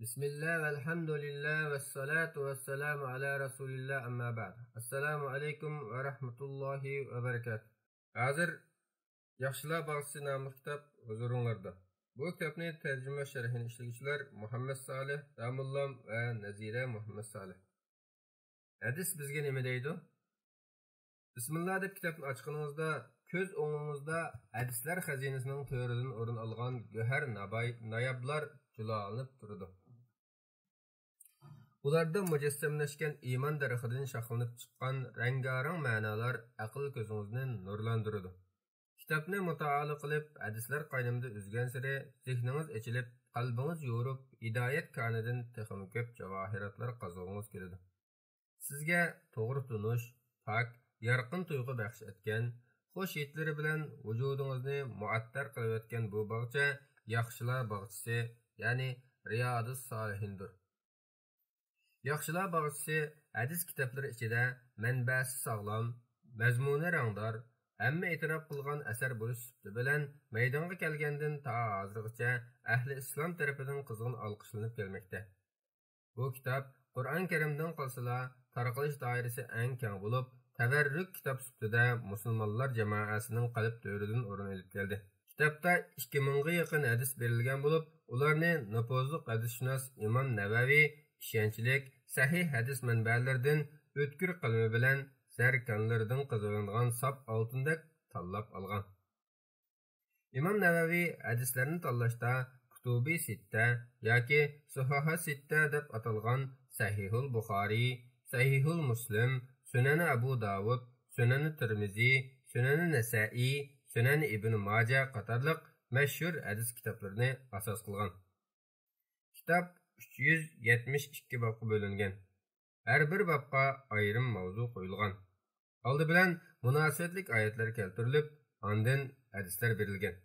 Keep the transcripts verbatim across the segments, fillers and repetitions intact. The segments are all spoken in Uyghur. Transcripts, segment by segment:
بىسمىللا ۋەلھەمدۇلىللا ۋەسسالاتۇ ۋەسسالامۇ ئەلا رەسۇلىللا، ئەمما بەئد. ئەسسالامۇ ئەلەيكۇم ۋە رەھمەتۇللاھى ۋە بەرىكاتۇھ. ھازىر ياخشىلار باغچىسى ناملىق كىتاب ھۇزۇرۇڭلاردا. بۇ كىتابنى تەرجىمە شەرھىنى ئىشلىگۈچىلەر مۇھەممەد سالىھ داموللام ۋە نەزىرە مۇھەممەد سالىھ. ھەدىس بىزگە نېمە دەيدۇ؟ بىسمىللا دەپ كىتابنى ئاچقىنىڭىزدا، كۆز ئوڭىڭىزدا ھەدىسلەر خەزىنىسىنىڭ تۆرىدىن ئورۇن ئالغان گۆھەر ناباي-، نايابلار جۇلالىنىپ تۇرىدۇ. ئۇلاردا مۇجەسسەملەشكەن ئىمان دەرىخىدىن شاخلىنىپ چىققان رەڭگارەڭ مەنالار ئەقىل كۆزىڭىزنى نۇرلاندۇرىدۇ. كىتابنى مۇتائالە قىلىپ، ھەدىسلەر قاينىمىدا ئۈزگەنسېرى، زېھنىڭىز ئېچىلىپ، قەلبىڭىز يورۇپ، ھىدايەت كانىدىن تېخىمۇ كۆپ جاۋاھىراتلار قازىغۇڭىز كېلىدۇ. سىزگە توغرا تونۇش، پاك، يارقىن تۇيغۇ بەخش ئەتكەن، خۇش ھىدلىرى بىلەن ۋۇجۇدىڭىزنى مۇئەتتەر قىلىۋەتكەن بۇ باغچە ياخشىلار باغچىسى، يەنى رىيادۇس سالىھىندۇر. ياخشىلار باغچىسى ھەدىس كىتابلىرى ئىچىدە مەنبەسى ساغلام، مەزمۇنى رەڭدار، ھەممە ئېتىراپ قىلغان ئەسەر بولۇش سۈپىتى بىلەن مەيدانغا كەلگەندىن تا ھازىرغىچە ئەھلى ئىسلام تەرىپىدىن قىزغىن ئالقىشلىنىپ كەلمەكتە. بۇ كىتاب قۇرئان كەرىمدىن قالسىلا، تارقىلىش دائىرىسى ئەڭ كەڭ بولۇپ، تەۋەررۈك كىتاب سۈپىتىدە مۇسۇلمانلار جامائەسىنىڭ قەلب تۆرىدىن ئورۇن ئېلىپ كەلدى. كىتابتا ئىككى مىڭغا يېقىن ھەدىس بېرىلگەن بولۇپ، ئۇلارنى نوپۇزلۇق ھەدىسشۇناس ئىمام نەۋەۋى ئىشەنچلىك، سەھىھ ھەدىس مەنبەلىرىدىن ئۆتكۈر قەلىمى بىلەن زەركانلىرىدىن قېزىۋېلىنغان ساپ ئالتۇندەك تاللاپ ئالغان. ئىمام نەۋەۋى ھەدىسلەرنى تاللاشتا كۇتۇبى سىتتە ياكى سۇھاھا سىتتە دەپ ئاتالغان سەھىھۇل بۇخارىي، سەھىھۇل مۇسلىم، سۈنەنى ئەبۇ داۋۇد، سۈنەنى تىرمىزى، سۈنەنى نەسەئىي، سۈنەنى ئىبنى ماجە قاتارلىق مەشھۇر ھەدىس كىتابلىرىنى ئاساس قىلغان. كىتاب ئۈچ يۈز يەتمىش ئىككى بابقا بۆلۈنگەن. ھەر بىر بابقا ئايرىم ماۋزۇ قويۇلغان. ئالدى بىلەن مۇناسىۋەتلىك ئايەتلەر كەلتۈرۈلۈپ، ئاندىن ھەدىسلەر بېرىلگەن.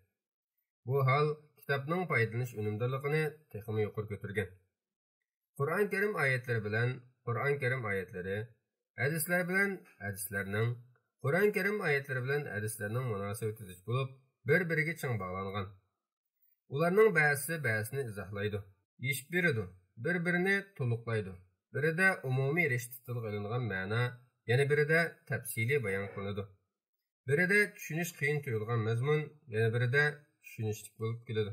بۇ ھال كىتابنىڭ پايدىلىنىش ئۈنۈمدارلىقىنى تېخىمۇ يۇقىرى كۆتۈرگەن. قۇرئان كەرىم ئايەتلىرى بىلەن قۇرئان كەرىم ئايەتلىرى، ھەدىسلەر بىلەن ھەدىسلەرنىڭ، قۇرئان كەرىم ئايەتلىرى بىلەن ھەدىسلەرنىڭ مۇناسىۋىتى زىچ بولۇپ، بىر-بىرىگە چىڭ باغلانغان. ئۇلارنىڭ بەزىسى بەزىسىنى ئىزاھلايدۇ، يېشىپ بېرىدۇ، بىر-بىرىنى تولۇقلايدۇ. بىرىدە ئومۇمىي رىشتە تىلغا ئېلىنغان مەنا، يەنە بىرىدە تەپسىلىي بايان قىلىنىدۇ. بىرىدە چۈشىنىش قىيىن تۇيۇلغان مەزمۇن، يەنە بىرىدە چۈشىنىشلىك بولۇپ كېلىدۇ.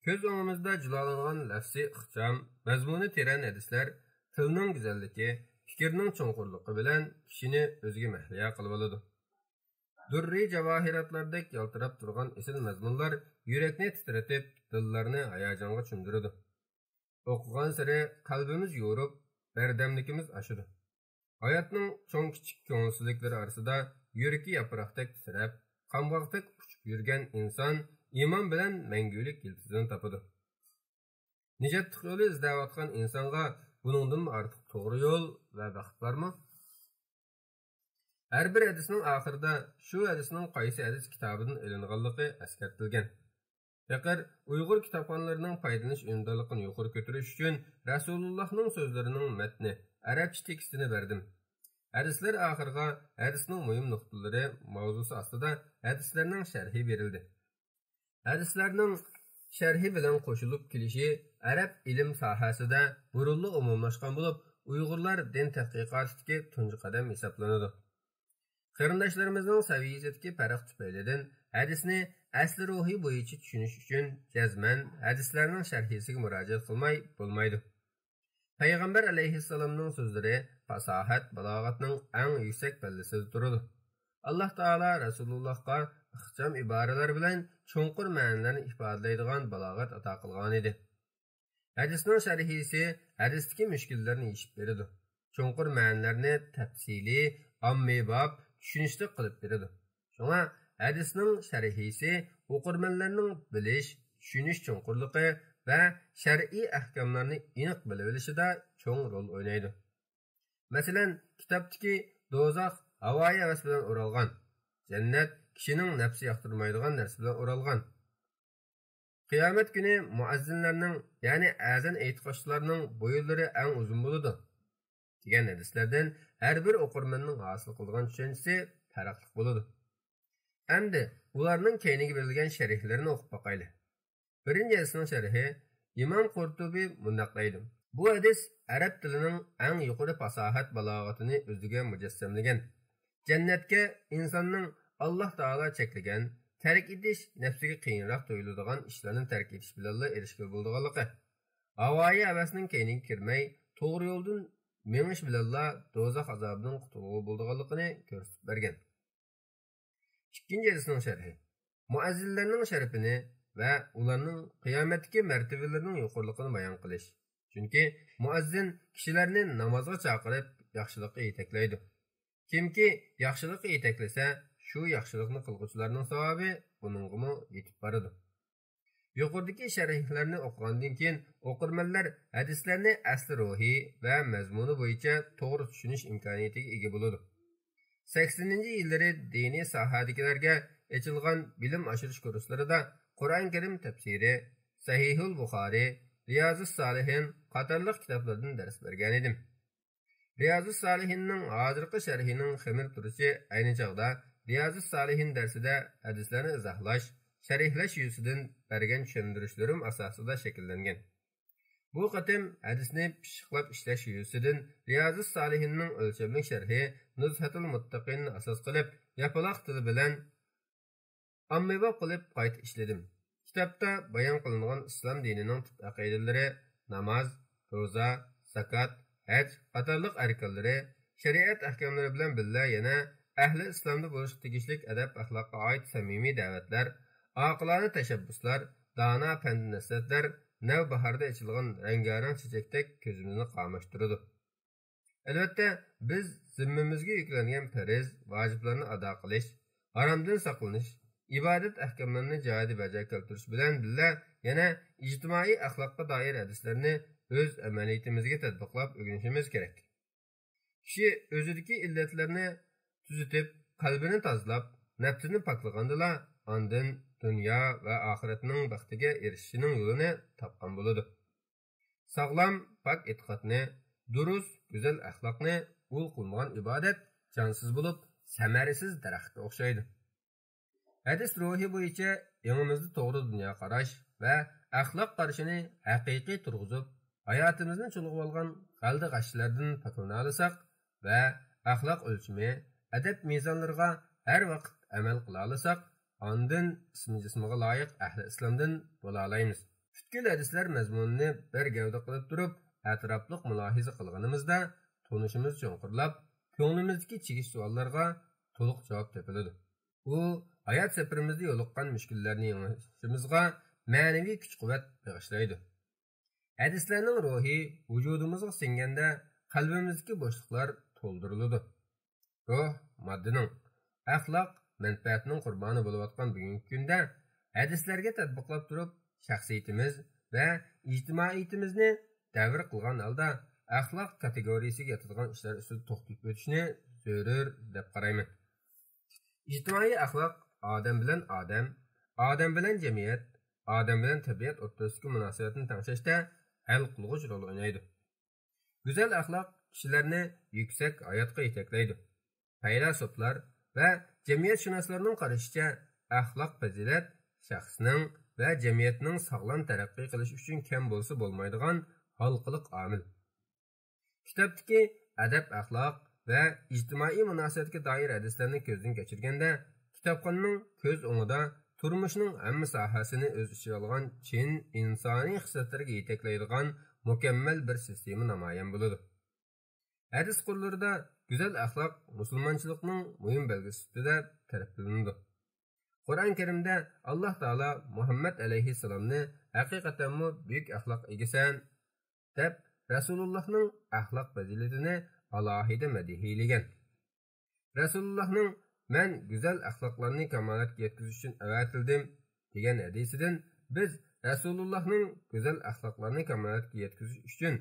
كۆز ئوڭىمىزدا جۇلالانغان لەپسىي ئىخچام، مەزمۇنى تېرەن ھەدىسلەر تىلنىڭ گۈزەللىكى، پىكىرنىڭ چوڭقۇرلۇقى بىلەن كىشىنى ئۆزىگە مەھلىيا قىلىۋالىدۇ. دۇررىي جاۋاھىراتلاردەك يالتىراپ تۇرغان ئېسىل مەزمۇنلار يۈرەكنى تىترىتىپ، دىللارنى ھاياجانغا چۆمدۈرىدۇ. ئوقۇغانسېرى قەلبىمىز يورۇپ، بەردەملىكىمىز ئاشىدۇ. ھاياتنىڭ چوڭ-كىچىك كۆڭۈلسىزلىكلىرى ئارىسىدا يۈرىكى ياپراقتەك تىترەپ، قامغاقتەك ئۇچۇپ يۈرگەن ئىنسان ئىمان بىلەن مەڭگۈلۈك يىلتىزىنى تاپىدۇ. نىجاتلىق يولى ئىزدەۋاتقان ئىنسانغا بۇنىڭدىنمۇ ئارتۇق توغرا يول ۋە بەخت بارمۇ؟ ھەر بىر ھەدىسنىڭ ئاخىرىدا شۇ ھەدىسنىڭ قايسى ھەدىس كىتابىدىن ئېلىنغانلىقى ئەسكەرتىلگەن. پېقىر ئۇيغۇر كىتابخانلىرىنىڭ پايدىلىنىش ئۈنۈمدارلىقىنى يۇقىرى كۆتۈرۈش ئۈچۈن رەسۇلۇللاھنىڭ سۆزلىرىنىڭ مەتنى، ئەرەبچە تېكىستىنى بەردىم. ھەدىسلەر ئاخىرىغا ھەدىسنىڭ مۇھىم نۇقتىلىرى ماۋزۇسى ئاستىدا ھەدىسلەرنىڭ شەرھى بېرىلدى. ھەدىسلەرنىڭ شەرھى بىلەن قوشۇلۇپ كېلىشى ئەرەب ئىلىم ساھەسىدە بۇرۇنلا ئومۇملاشقان بولۇپ، ئۇيغۇرلار دىن تەتقىقاتىدىكى تۇنجى قەدەم ھېسابلىنىدۇ. قېرىنداشلىرىمىزنىڭ سەۋىيىسىدىكى پەرق تۈپەيلىدىن ھەدىسنى ئەسلى روھى بويىچە چۈشىنىش ئۈچۈن جەزمەن ھەدىسلەرنىڭ شەرھىسىگە مۇراجىئەت قىلماي بولمايدۇ. پەيغەمبەر ئەلەيھىسسالامنىڭ سۆزلىرى پاساھەت، بالاغەتنىڭ ئەڭ يۈكسەك پەللىسىدە تۇرىدۇ. ئاللاھ تائالا رەسۇلۇللاھقا ئىخچام ئىبارىلەر بىلەن چوڭقۇر مەنىلەرنى ئىپادىلەيدىغان بالاغەت ئاتا قىلغانىدى. ھەدىسنىڭ شەرھىسى ھەدىستىكى مۈشكۈللەرنى يېشىپ بېرىدۇ. چوڭقۇر مەنىلەرنى تەپسىلىي، ئاممىباب، چۈشىنىشلىك قىلىپ بېرىدۇ. شۇڭا ھەدىسنىڭ شەرھىسى ئوقۇرمەنلەرنىڭ بىلىش، چۈشىنىش چوڭقۇرلۇقى ۋە شەرئىي ئەھكاملارنى ئېنىق بىلىۋېلىشىدا چوڭ رول ئوينايدۇ. مەسىلەن، كىتابتىكى دوزاخ ھاۋايى ھەۋەس بىلەن ئورالغان، جەننەت كىشىنىڭ نەپسى ياقتۇرمايدىغان نەرسە بىلەن ئورالغان، قىيامەت كۈنى مۇئەززىنلەرنىڭ، يەنى ئەزان ئېيتقۇچىلارنىڭ بويۇنلىرى ئەڭ ئۇزۇن بولىدۇ، دېگەن ھەدىسلەردىن ھەر بىر ئوقۇرمەننىڭ ھاسىل قىلىدىغان چۈشەنچىسى پەرقلىق بولىدۇ. ئەمدى ئۇلارنىڭ كەينىگە بېرىلگەن شەرھلىرىنى ئوقۇپ باقايلى. بىرىنچى ھەدىسنىڭ شەرھى ئىمام قۇرتۇبى مۇنداق دەيدۇ: بۇ ھەدىس ئەرەب تىلىنىڭ ئەڭ يۇقىرى پاساھەت بالاغىتىنى ئۆزىگە مۇجەسسەملىگەن، جەننەتكە ئىنساننىڭ ئاللاھ تائالا چەكلىگەن، تەرك ئېتىش نەپسىگە قىيىنراق تۇيۇلىدىغان ئىشلارنى تەرك ئېتىش بىلەنلا ئېرىشكىلى بولىدىغانلىقى، ھاۋايى ھەۋەسنىڭ كەينىگە كىرمەي، توغرا يولدىن مېڭىش بىلەنلا دوزاخ ئازابىدىن قۇتۇلغىلى بولىدىغانلىقىنى كۆرسىتىپ بەرگەن. ئىككىنچى ھەدىسنىڭ شەرھى. مۇئەززىنلەرنىڭ شەرىپىنى ۋە ئۇلارنىڭ قىيامەتتىكى مەرتىۋىلىرىنىڭ يۇقىرىلىقىنى بايان قىلىش. چۈنكى مۇئەززىن كىشىلەرنى نامازغا چاقىرىپ، ياخشىلىققا يېتەكلەيدۇ. كىمكى ياخشىلىققا يېتەكلىسە، شۇ ياخشىلىقنى قىلغۇچىلارنىڭ ساۋابى ئۇنىڭغىمۇ يېتىپ بارىدۇ. يۇقىرىدىكى شەرھلەرنى ئوقۇغاندىن كېيىن، ئوقۇرمەنلەر ھەدىسلەرنى ئەسلى روھى ۋە مەزمۇنى بويىچە توغرا چۈشىنىش ئىمكانىيىتىگە ئىگە بولىدۇ. سەكسىنىنچى يىللىرى دىنىي ساھەدىكىلەرگە ئېچىلغان بىلىم ئاشۇرۇش كۇرسلىرىدا قۇرئان كەرىم تەپسىرى، سەھىھۇل بۇخارى، رىيازۇس سالىھىن قاتارلىق كىتابلاردىن دەرس بەرگەنىدىم. رىيازۇس سالىھىننىڭ ھازىرقى شەرھىنىڭ خېمىر تۇرۇشى ئەينى چاغدا رىيازۇس سالىھىن دەرسىدە ھەدىسلەرنى ئىزاھلاش، شەرھلەش يۈزىسىدىن بەرگەن چۈشەندۈرۈشلىرىم ئاساسىدا شەكىللەنگەن. بۇ قېتىم ھەدىسنى پىششىقلاپ ئىشلەش يۈزىسىدىن رىيازۇس سالىھىننىڭ ئۆلچەملىك شەرھى نۇزھەتۇل مۇتتەقىننى ئاساس قىلىپ، ياپىلاق تىلى بىلەن ئاممىباب قىلىپ قايتا ئىشلىدىم. كىتابتا بايان قىلىنغان ئىسلام دىنىنىڭ تۈپ ئەقىدىلىرى، ناماز، روزا، زاكات، ھەج قاتارلىق ئەركانلىرى، شەرىئەت ئەھكاملىرى بىلەن بىللە يەنە ئەھلى ئىسلامدا بولۇشقا تېگىشلىك ئەدەپ-ئەخلاققا ئائىت سەمىمىي دەۋەتلەر، ئاقىلانە تەشەببۇسلار، دانا پەند-نەسىھەتلەر نەۋباھاردا ئېچىلغان رەڭگارەڭ چېچەكتەك كۆزىمىزنى قاماشتۇرىدۇ. ئەلۋەتتە، بىز زىممىمىزگە يۈكلەنگەن پەرز، ۋاجىپلارنى ئادا قىلىش، ھارامدىن ساقلىنىش، ئىبادەت ئەھكاملىرىنى جايىدا بەجا كەلتۈرۈش بىلەن بىللە، يەنە ئىجتىمائىي ئەخلاققا دائىر ھەدىسلەرنى ئۆز ئەمەلىيىتىمىزگە تەتبىقلاپ ئۆگىنىشىمىز كېرەك. كىشى ئۆزىدىكى ئىللەتلەرنى تۈزىتىپ، قەلبىنى تازىلاپ، نەپسىنى پاكلىغاندىلا، ئاندىن دۇنيا ۋە ئاخىرەتنىڭ بەختىگە ئېرىشىشىنىڭ يولىنى تاپقان بولىدۇ. ساغلام، پاك ئېتىقادنى، دۇرۇس، گۈزەل ئەخلاقنى ئۇل قىلمىغان ئىبادەت جانسىز بولۇپ، سەمەرىسىز دەرەخكە ئوخشايدۇ. ھەدىس روھى بويىچە ئېڭىمىزدا توغرا دۇنيا قاراش ۋە ئەخلاق قارىشىنى ھەقىقىي تۇرغۇزۇپ، ھاياتىمىزنى چۇلغىۋالغان غەلىتە-غەشلەردىن پاكلىنالىساق ۋە ئەخلاق ئۆلچىمى، ئەدەپ مىزانلىرىغا ھەر ۋاقىت ئەمەل قىلالىساق، ئاندىن ئىسمى-جىسمىغا لايىق ئەھلى ئىسلامدىن بولالايمىز. پۈتكۈل ھەدىسلەر مەزمۇنىنى بىر گەۋدە قىلىپ تۇرۇپ، ئەتراپلىق مۇلاھىزە قىلغىنىمىزدا، تونۇشىمىز چوڭقۇرلاپ، كۆڭلىمىزدىكى چىگىش سوئاللارغا تولۇق جاۋاب تېپىلىدۇ. ئۇ ھايات سەپىرىمىزدە يولۇققان مۈشكۈللەرنى يېڭىشىمىزغا مەنىۋى كۈچ-قۇۋۋەت بېغىشلايدۇ. ھەدىسلەرنىڭ روھى ۋۇجۇدىمىزغا سىڭگەندە، قەلبىمىزدىكى بوشلۇقلار تولدۇرۇلىدۇ. روھ ماددىنىڭ، ئەخلاق مەنپەئەتنىڭ قۇربانى بولۇۋاتقان بۈگۈنكى كۈندە، ھەدىسلەرگە تەتبىقلاپ تۇرۇپ، شەخسىيىتىمىز ۋە ئىجتىمائىيىتىمىزنى دەۋر قىلغان ھالدا، ئەخلاق كاتېگورىيىسىگە ياتىدىغان ئىشلار ئۈستىدە توختىلىپ ئۆتۈشنى زۆرۈر دەپ قارايمەن. ئىجتىمائىي ئەخلاق ئادەم بىلەن ئادەم، ئادەم بىلەن جەمئىيەت، ئادەم بىلەن تەبىئەت ئوتتۇرىسىدىكى مۇناسىۋەتنى تەڭشەشتە ھەل قىلغۇچ رول ئوينايدۇ. گۈزەل ئەخلاق كىشىلەرنى يۈكسەك ھاياتقا يېتەكلەيدۇ. پەيلاسوپلار ۋە جەمئىيەتشۇناسلارنىڭ قارىشىچە، ئەخلاق پەزىلەت شەخسنىڭ ۋە جەمئىيەتنىڭ ساغلام تەرەققىي قىلىشى ئۈچۈن كەم بولسا بولمايدىغان ھالقىلىق ئامىل. كىتابتىكى ئەدەپ-ئەخلاق ۋە ئىجتىمائىي مۇناسىۋەتكە دائىر ھەدىسلەرنى كۆزدىن كەچۈرگەندە، كىتابخاننىڭ كۆز ئوڭىدا تۇرمۇشنىڭ ھەممە ساھەسىنى ئۆز ئىچىگە ئالغان چىن ئىنسانىي خىسلەتلەرگە يېتەكلەيدىغان مۇكەممەل بىر سىستېما نامايان بولىدۇ. ھەدىس قۇرلىرىدا گۈزەل ئەخلاق مۇسۇلمانچىلىقنىڭ مۇھىم بەلگىسى سۈپىتىدە تەرىپلىنىدۇ. قۇرئان كەرىمدە ئاللاھ تائالا مۇھەممەد ئەلەيھىسسالامنى ھەقىقەتەنمۇ بۈيۈك ئەخلاق ئىگىسەن، دەپ، رەسۇلۇللاھنىڭ ئەخلاق پەزىلىتىنى ئالاھىدە مەدھىيلىگەن. رەسۇلۇللاھنىڭ «مەن گۈزەل ئەخلاقلارنى كامالەتكە يەتكۈزۈش ئۈچۈن ئەۋەتىلدىم» دېگەن ھەدىسىدىن بىز رەسۇلۇللاھنىڭ گۈزەل ئەخلاقلارنى كامالەتكە يەتكۈزۈش ئۈچۈن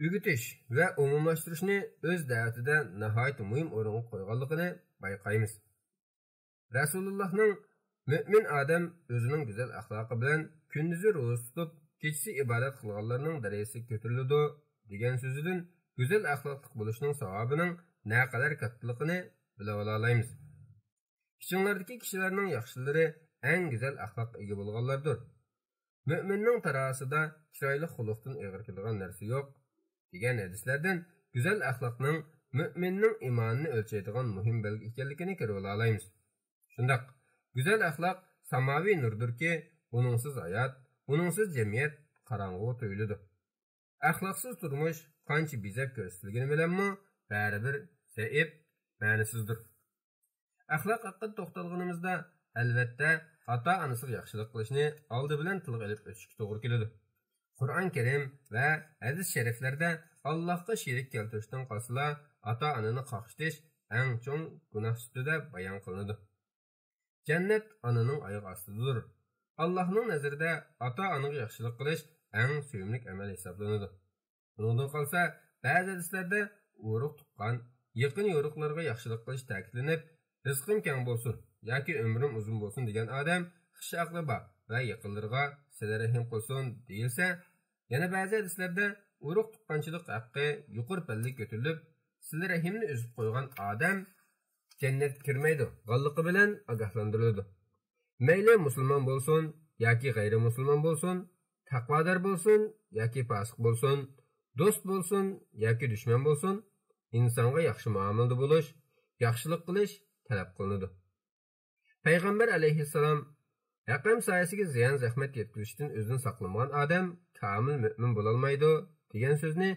ئۆگىتىش ۋە ئومۇملاشتۇرۇشنى ئۆز دەۋىتىدە ناھايىتى مۇھىم ئورۇنغا قويغانلىقىنى بايقايمىز. رەسۇلۇللاھنىڭ «مۆمىن ئادەم ئۆزىنىڭ گۈزەل ئەخلاقى بىلەن كۈندۈزى روزا تۇتۇپ، كېچىسى ئىبادەت قىلغانلارنىڭ دەرىجىسى كۆتۈرۈلىدۇ» دېگەن سۆزىدىن گۈزەل ئەخلاقلىق بولۇشنىڭ ساۋابىنىڭ نەقەدەر كاتتىلىقىنى بىلىۋالالايمىز. ئىچىڭلاردىكى كىشىلەرنىڭ ياخشىلىرى ئەڭ گۈزەل ئەخلاققا ئىگە بولغانلاردۇر. مۆمىننىڭ تارازىسىدا چىرايلىق خۇلقتىن ئېغىر كېلىدىغان نەرسە يوق، دېگەن ھەدىسلەردىن گۈزەل ئەخلاقنىڭ مۆمىننىڭ ئىمانىنى ئۆلچەيدىغان مۇھىم بەلگە ئىكەنلىكىنى كۆرۈۋالالايمىز. شۇنداق، گۈزەل ئەخلاق ساماۋى نۇردۇركى، ئۇنىڭسىز ھايات، ئۇنىڭسىز جەمئىيەت قاراڭغۇغا تۆيۈلىدۇ. ئەخلاقسىز تۇرمۇش قانچە بېزەپ كۆرسىتىلگىنى بىلەنمۇ بەرىبىر زەئىپ، مەنىسىزدۇر. ئەخلاق ھەققىدە توختالغىنىمىزدا، ئەلۋەتتە، ئاتا-ئانىسىغا ياخشىلىق قىلىشنى ئالدى بىلەن تىلغا ئېلىپ ئۆتۈشكە توغرا كېلىدۇ. قۇرئان كەرىم ۋە ھەدىس شەرىفلەردە ئاللاھقا شېرىك كەلتۈرۈشتىن قالسىلا، ئاتا-ئانىنى قاقشىتىش ئەڭ چوڭ گۇناھ سۈپىتىدە بايان قىلىنىدۇ. جەننەت ئانىنىڭ ئايىغى ئاستىدىدۇر. ئاللاھنىڭ نەزىرىدە ئاتا-ئانىغا ياخشىلىق قىلىش ئەڭ سۆيۈملۈك ئەمەل ھېسابلىنىدۇ. ئۇنىڭدىن قالسا، بەزى ھەدىسلەردە ئۇرۇق-تۇغقان، يېقىن-يورۇقلارغا ياخشىلىق قىلىش تەكىتلىنىپ، رىزقىم كەڭ بولسۇن ياكى ئۆمرۈم ئۇزۇن بولسۇن دېگەن ئادەم خىش ئەقلى بار ۋە يېقىنلىرىغا سىلە رەھىم قىلسۇن دېيىلسە، يەنە بەزى ھەدىسلەردە ئۇرۇق-تۇغقانچىلىق ھەققى يۇقىرى پەللىگە كۆتۈرۈلۈپ، سىلە رەھىمنى ئۈزۈپ قويغان ئادەم جەننەتكە كىرمەيدۇ، غانلىقى بىلەن ئاگاھلاندۇرۇلىدۇ. مەيلى مۇسۇلمان بولسۇن ياكى غەيرىي مۇسۇلمان بولسۇن، تەقۋادار بولسۇن ياكى پاسىق بولسۇن، دوست بولسۇن ياكى دۈشمەن بولسۇن، ئىنسانغا ياخشى مۇئامىلىدە بولۇش، ياخشىلىق قىلىش تەلەپ قىلىنىدۇ. پەيغەمبەر ئەلەيھىسسالام ھەقەم سايىسىگە زىيان-زەخمەت يەتكۈزۈشتىن ئۆزىنى ساقلىمىغان ئادەم كامىل مۆمىن بولالمايدۇ، دېگەن سۆزنى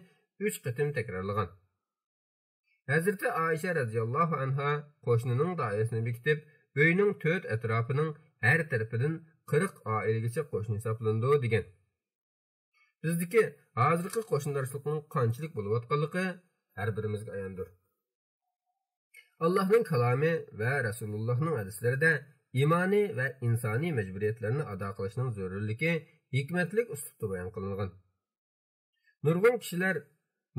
ئۈچ قېتىم تەكرارلىغان. ھەزرىتى ئائىشە رەزىياللاھۇ ئەنھا قوشنىنىڭ دائىرىسىنى بېكىتىپ، ئۆينىڭ تۆت ئەتراپىنىڭ ھەر تەرىپىدىن قىرىق ئائىلىگىچە قوشنا ھېسابلىنىدۇ، دېگەن. بىزدىكى ھازىرقى قوشنىدارچىلىقنىڭ قانچىلىك بولۇۋاتقانلىقى ھەر بىرىمىزگە ئاياندۇر. ئاللاھنىڭ كالامى ۋە رەسۇلۇللاھنىڭ ھەدىسلىرىدە ئىمانىي ۋە ئىنسانىي مەجبۇرىيەتلەرنى ئادا قىلىشنىڭ زۆرۈرلۈكى ھېكمەتلىك ئۇسلۇبتا بايان قىلىنغان. نۇرغۇن كىشىلەر،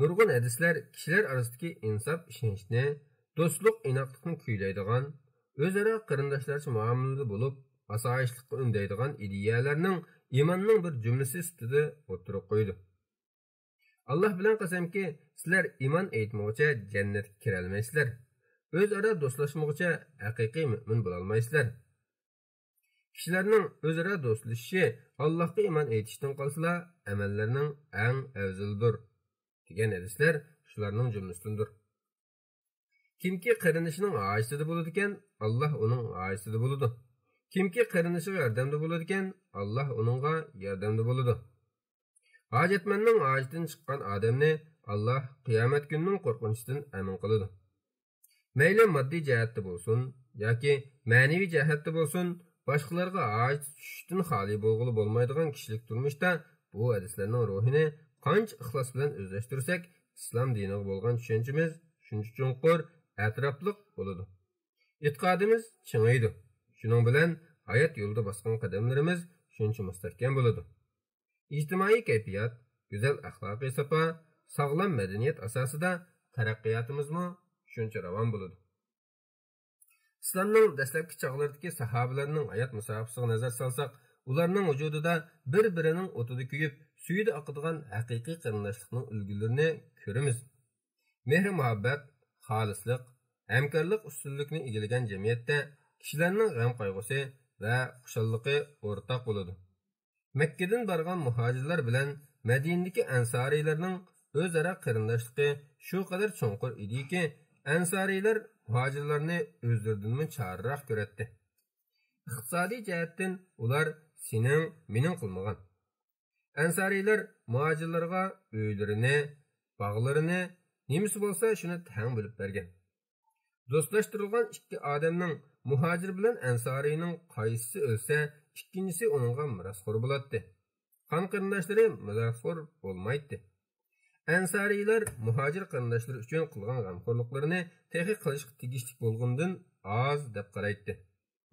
نۇرغۇن ھەدىسلەر كىشىلەر ئارىسىدىكى ئىنساپ ئىشەنچنى، دوستلۇق ئىناقلىقنى كۈيلەيدىغان، ئۆزئارا قېرىنداشلارچە مۇئامىلىدە بولۇپ، ئاسايىشلىققا ئۈندەيدىغان ئىدىيەلەرنىڭ ئىماننىڭ بىر جۈملىسى سۈپىتىدە ئوتتۇرىغا قويىدۇ. ئاللاھ بىلەن قەسەمكى، سىلەر ئىمان ئېيتمىغۇچە جەننەتكە كىرەلمەيسىلەر. ئۆزئارا دوستلاشمىغۇچە ھەقىقىي مۆمىن بولالمايسىلەر. كىشىلەرنىڭ ئۆزئارا دوستلىشىشى ئاللاھقا ئىمان ئېيتىشتىن قالسىلا، ئەمەللەرنىڭ ئەڭ ئەۋزىلىدۇر، دېگەن ھەدىسلەر شۇلارنىڭ جۈملىسىدىندۇر. كىمكى قېرىندىشىنىڭ ھاجىتىدە بولىدىكەن، ئاللاھ ئۇنىڭ ھاجىتىدە بولىدۇ. كىمكى قېرىندىشىغا ياردەمدە بولىدىكەن، ئاللاھ ئۇنىڭغا ياردەمدە بولىدۇ. ھاجەتمەننىڭ ھاجىتىدىن چىققان ئادەمنى ئاللاھ قىيامەت كۈنىنىڭ قورقۇنچىدىن ئەمىن قىلىدۇ. مەيلى ماددىي جەھەتتە بولسۇن ياكى مەنىۋى جەھەتتە بولسۇن، باشقىلارغا ھاجىتى چۈشۈشتىن خالىي بولغىلى بولمايدىغان كىشىلىك تۇرمۇشتا بۇ ھەدىسلەرنىڭ روھىنى قانچە ئىخلاس بىلەن ئۆزلەشتۈرسەك، ئىسلام دىنىغا بولغان چۈشەنچىمىز شۇنچە چوڭقۇر، ئەتراپلىق بولىدۇ. ئېتىقادىمىز چىڭىيدۇ. شۇنىڭ بىلەن ھايات يولىدا باسقان قەدەملىرىمىز شۇنچە مۇستەھكەم بولىدۇ. ئىجتىمائىي كەيپىيات، گۈزەل ئەخلاقىي ساپا، ساغلام مەدەنىيەت ئاساسىدا تەرەققىياتىمىزمۇ شۇنچە راۋان بولىدۇ. ئىسلامنىڭ دەسلەپكى چاغلىرىدىكى ساھابىلەرنىڭ ھايات مۇساپىسىغا نەزەر سالساق، ئۇلارنىڭ ۋۇجۇدىدا بىر-بىرىنىڭ ئوتىدا كۆيۈپ، سۈيىدە ئاقىدىغان ھەقىقىي قېرىنداشلىقنىڭ ئۈلگىلىرىنى كۆرىمىز. مېھرى-مۇھەببەت، خالىسلىق، ھەمكارلىق ئۈستۈنلۈكنى ئىگىلىگەن جەمئىيەتتە كىشىلەرنىڭ غەم-قايغۇسى ۋە خۇشاللىقى ئورتاق بولىدۇ. مەككىدىن بارغان مۇھاجىرلار بىلەن مەدىنىدىكى ئەنسارىيلارنىڭ ئۆزئارا قېرىنداشلىقى شۇ قەدەر چوڭقۇر ئىدىكى، ئەنسارىيلار مۇھاجىرلارنى ئۆزلىرىدىنمۇ چارىراق كۆرەتتى. ئىقتىسادىي جەھەتتىن ئۇلار سېنىڭ، مېنىڭ قىلمىغان. ئەنسارىيلار مۇھاجىرلارغا ئۆيلىرىنى، باغلىرىنى، نېمىسى بولسا شۇنى تەڭ بۆلۈپ بەرگەن. دوستلاشتۇرۇلغان ئىككى ئادەمنىڭ، مۇھاجىر بىلەن ئەنسارىينىڭ قايسىسى ئۆلسە، ئىككىنچىسى ئۇنىڭغا مىراسخور بولاتتى. قان قېرىنداشلىرى مىراسخور بولمايتتى. ئەنسارىيلار مۇھاجىر قېرىنداشلىرى ئۈچۈن قىلغان غەمخورلۇقلىرىنى تېخى قىلىشقا تېگىشلىك بولغىنىدىن ئاز دەپ قارايتتى.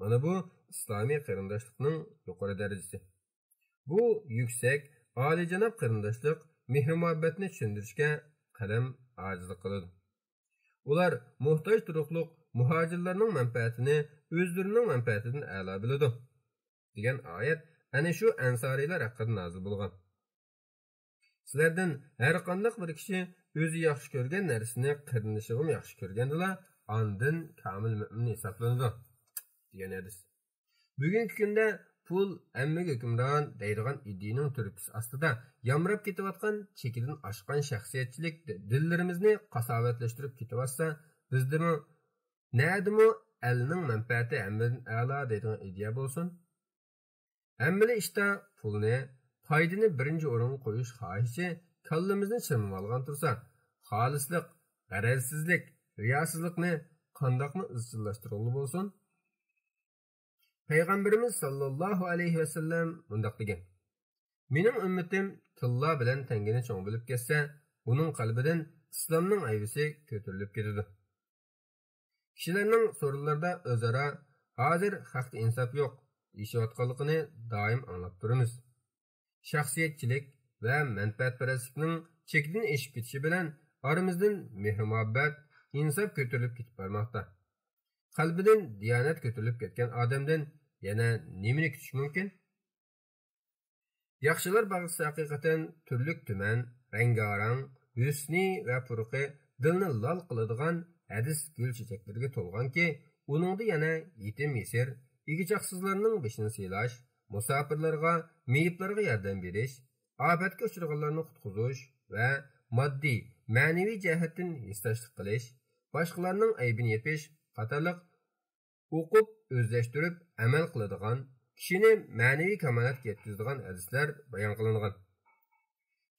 مانا بۇ ئىسلامىي قېرىنداشلىقنىڭ يۇقىرى دەرىجىسى. بۇ يۈكسەك، ئالىيجاناب قېرىنداشلىق مېھرى-مۇھەببەتنى چۈشەندۈرۈشكە قەلەم ئاجىزلىق قىلىدۇ. ئۇلار موھتاج تۇرۇقلۇق مۇھاجىرلارنىڭ مەنپەئەتىنى ئۆزلىرىنىڭ مەنپەئەتىدىن ئەلا بىلىدۇ، دېگەن ئايەت ئەنە شۇ ئەنسارىيلار ھەققىدە نازىل بولغان. سىلەردىن ھەرقانداق بىر كىشى ئۆزى ياخشى كۆرگەن نەرسىنى قېرىندىشىغىمۇ ياخشى كۆرگەندىلا، ئاندىن كامىل مۆمىن ھېسابلىنىدۇ، دېگەن ھەدىس. بۈگۈنكى كۈندە پۇل ھەممىگە ھۆكۈمران دەيدىغان ئىدىيىنىڭ تۈرتكىسى ئاستىدا يامراپ كېتىۋاتقان، چېكىدىن ئاشقان شەخسىيەتچىلىك دىللىرىمىزنى قاساۋەتلەشتۈرۈپ كېتىۋاتسا، بىزدىمۇ، نەدىمۇ ئەلنىڭ مەنپەئەتى ھەممىدىن ئەلا دەيدىغان ئىدىيە بولسۇن؟ ھەممىلا ئىشتا پۇلنى، پايدىنى بىرىنچى ئورۇنغا قويۇش خاھىشى كاللىمىزنى چىرمىۋالغان تۇرسا، خالىسلىق، غەرەزسىزلىك، رىياسىزلىقنى قانداقمۇ ئىزچىللاشتۇرغىلى بولسۇن؟ پەيغەمبىرىمىز ساللاللاھۇ ئەلەيھى ۋەسەللەم مۇنداق دېگەن: «مېنىڭ ئۈممىتىم تىللا بىلەن تەڭگىنى چوڭ بىلىپ كەتسە، ئۇنىڭ قەلبىدىن ئىسلامنىڭ ھەيۋىسى كۆتۈرۈلۈپ كېتىدۇ.» كىشىلەرنىڭ سورۇنلاردا ئۆزئارا «ھازىر خەقتە ئىنساپ يوق» دېيىشىۋاتقانلىقىنى دائىم ئاڭلاپ تۇرىمىز. شەخسىيەتچىلىك ۋە مەنپەئەتپەرەسلىكنىڭ چېكىدىن ئېشىپ كېتىشى بىلەن ئارىمىزدىن مېھرى-مۇھەببەت، ئىنساپ كۆتۈرۈلۈپ كېتىپ بارماقتا. قەلبىدىن دىيانەت كۆتۈرۈلۈپ كەتكەن ئادەمدىن يەنە نېمىنى كۈتۈش مۇمكىن؟ ياخشىلار باغچىسى ھەقىقەتەن تۈرلۈك-تۈمەن، رەڭگارەڭ، ھۆسنى ۋە پۇرىقى دىلنى لال قىلىدىغان ھەدىس گۈل چېچەكلىرىگە تولغانكى، ئۇنىڭدا يەنە يېتىم-يېسىر، ئىگە-چاقىسىزلارنىڭ بېشىنى سىيلاش، مۇساپىرلارغا، مېيىپلارغا ياردەم بېرىش، ئاپەتكە ئۇچرىغانلارنى قۇتقۇزۇش ۋە ماددىي، مەنىۋى جەھەتتىن ھېسداشلىق قىلىش، باشقىلارنىڭ ئەيىبىنى يېپىش قاتارلىق ئوقۇپ، ئۆزلەشتۈرۈپ ئەمەل قىلىدىغان، كىشىنى مەنىۋى كامالەتكە يەتكۈزىدىغان ھەدىسلەر بايان قىلىنغان.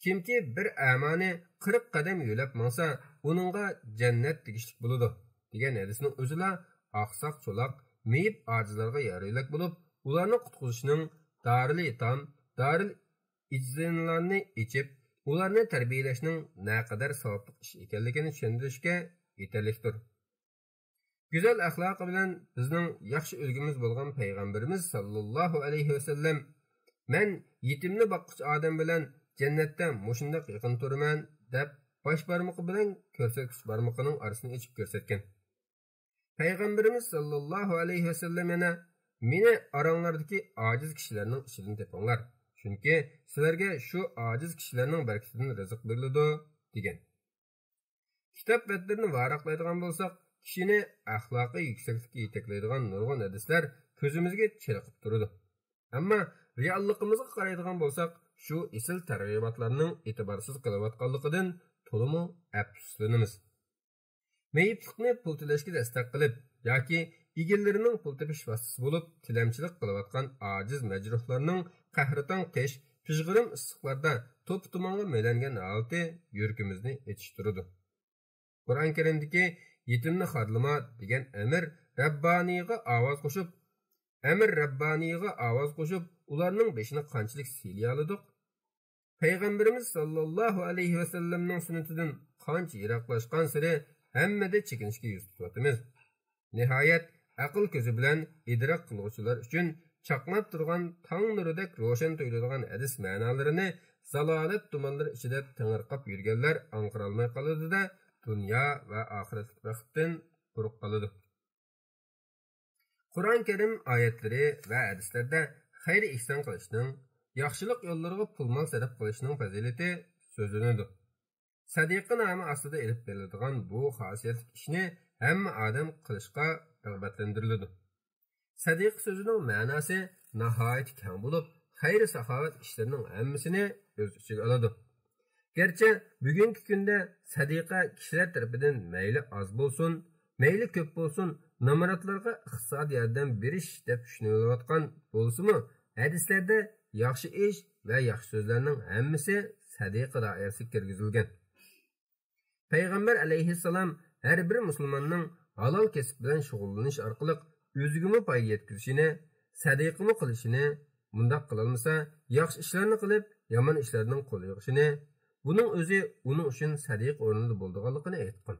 «كىمكى بىر ئەمانى قىرىق قەدەم يۆلەپ ماڭسا، ئۇنىڭغا جەننەت تېگىشلىك بولىدۇ» دېگەن ھەدىسنىڭ ئۆزىلا ئاقساق-چولاق، مېيىپ-ئاجىزلارغا يار-يۆلەك بولۇپ، ئۇلارنى قۇتقۇزۇشنىڭ دارىل-ئېتام، دارىل ئىجزىنلارنى ئېچىپ، ئۇلارنى تەربىيەلەشنىڭ نەقەدەر ساۋابلىق ئىش ئىكەنلىكىنى چۈشەندۈرۈشكە يېتەرلىكتۇر. گۈزەل ئەخلاقى بىلەن بىزنىڭ ياخشى ئۈلگىمىز بولغان پەيغەمبىرىمىز ساللاللاھۇ ئەلەيھى ۋەسەللەم، «مەن يېتىمنى باققۇچى ئادەم بىلەن جەننەتتە مۇشۇنداق يېقىن تۇرىمەن» دەپ، باش بارمىقى بىلەن كۆرسەتكۈچ بارمىقىنىڭ ئارىسىنى ئېچىپ كۆرسەتكەن. پەيغەمبىرىمىز ساللاللاھۇ ئەلەيھى ۋەسەللەم يەنە، «مېنى ئاراڭلاردىكى ئاجىز كىشىلەرنىڭ ئىچىدىن تېپىڭلار، چۈنكى سىلەرگە شۇ ئاجىز كىشىلەرنىڭ بەرىكىتىدىن رىزىق بېرىلىدۇ» دېگەن. كىتاب بەتلىرىنى ۋاراقلايدىغان بولساق، كىشىنى ئەخلاقىي يۈكسەكلىككە يېتەكلەيدىغان نۇرغۇن ھەدىسلەر كۆزىمىزگە چېلىقىپ تۇرىدۇ. ئەمما رېئاللىقىمىزغا قارايدىغان بولساق، شۇ ئېسىل تەرغىباتلارنىڭ ئېتىبارسىز قېلىۋاتقانلىقىدىن تولىمۇ ئەپسۇسلىنىمىز. مېيىپلىقنى پۇل تۆلەشكە دەستەك قىلىپ ياكى ئىگىلىرىنىڭ پۇل تېپىش ۋاسىتىسى بولۇپ تىلەمچىلىك قىلىۋاتقان ئاجىز مەجرۇھلارنىڭ قەھرىتاڭ قىش، پىژغىرىم ئىسسىقلاردا توپا-تۇمانغا مۆلەنگەن ھالىتى يۈرىكىمىزنى ئېچىشتۇرىدۇ. قۇرئان كەرىمدىكى «يېتىمنى خارلىما» دېگەن ئەمىر رەببانىيغا ئاۋاز قوشۇپ، ئەمىر رەببانىيغا ئاۋاز قوشۇپ، ئۇلارنىڭ بېشىنى قانچىلىك سىيلىيالىدۇق؟ پەيغەمبىرىمىز ساللاللاھۇ ئەلەيھى ۋەسەللەمنىڭ سۈننىتىدىن قانچە يىراقلاشقانسېرى ھەممىدە چېكىنىشكە يۈز تۇتۇۋاتىمىز. نىھايەت، ئەقىل كۆزى بىلەن ئىدراك قىلغۇچىلار ئۈچۈن چاقناپ تۇرغان تاڭ نۇرىدەك روشەن تۇيۇلىدىغان ھەدىس مەنالىرىنى زالالەت تۇمانلىرى ئىچىدە تېڭىرقاپ يۈرگەنلەر ئاڭقىرالماي قالىدۇ-دە، دۇنيا ۋە ئاخىرەتلىك بەختتىن قۇرۇق قالىدۇ. قۇرئان كەرىم ئايەتلىرى ۋە ھەدىسلەردە خەير-ئېھسان قىلىشنىڭ، ياخشىلىق يوللىرىغا پۇل-مال سەرپ قىلىشنىڭ پەزىلىتى سۆزلىنىدۇ. سەدىقە نامى ئاستىدا ئېلىپ بېرىلىدىغان بۇ خاسىيەتلىك ئىشنى ھەممە ئادەم قىلىشقا رىغبەتلەندۈرۈلىدۇ. سەدىقە سۆزىنىڭ مەناسى ناھايىتى كەڭ بولۇپ، خەير-ساخاۋەت ئىشلىرىنىڭ ھەممىسىنى ئۆز ئىچىگە ئالىدۇ. گەرچە بۈگۈنكى كۈندە سەدىقە كىشىلەر تەرىپىدىن مەيلى ئاز بولسۇن، مەيلى كۆپ بولسۇن، نامراتلارغا ئىقتىسادىي ياردەم بېرىش دەپ چۈشىنىلىۋاتقان بولسىمۇ، ھەدىسلەردە ياخشى ئىش ۋە ياخشى سۆزلەرنىڭ ھەممىسى سەدىقە دائىرىسىگە كىرگۈزۈلگەن. پەيغەمبەر ئەلەيھىسسالام ھەر بىر مۇسۇلماننىڭ ھالال كەسىپ بىلەن شۇغۇللىنىش ئارقىلىق ئۆزىگىمۇ پايدا يەتكۈزۈشىنى، سەدىقىمۇ قىلىشىنى، مۇنداق قىلالمىسا، ياخشى ئىشلارنى قىلىپ، يامان ئىشلاردىن قول يىغىشىنى، بۇنىڭ ئۆزى ئۇنىڭ ئۈچۈن سەدىقە ئورنىدا بولىدىغانلىقىنى ئېيتقان.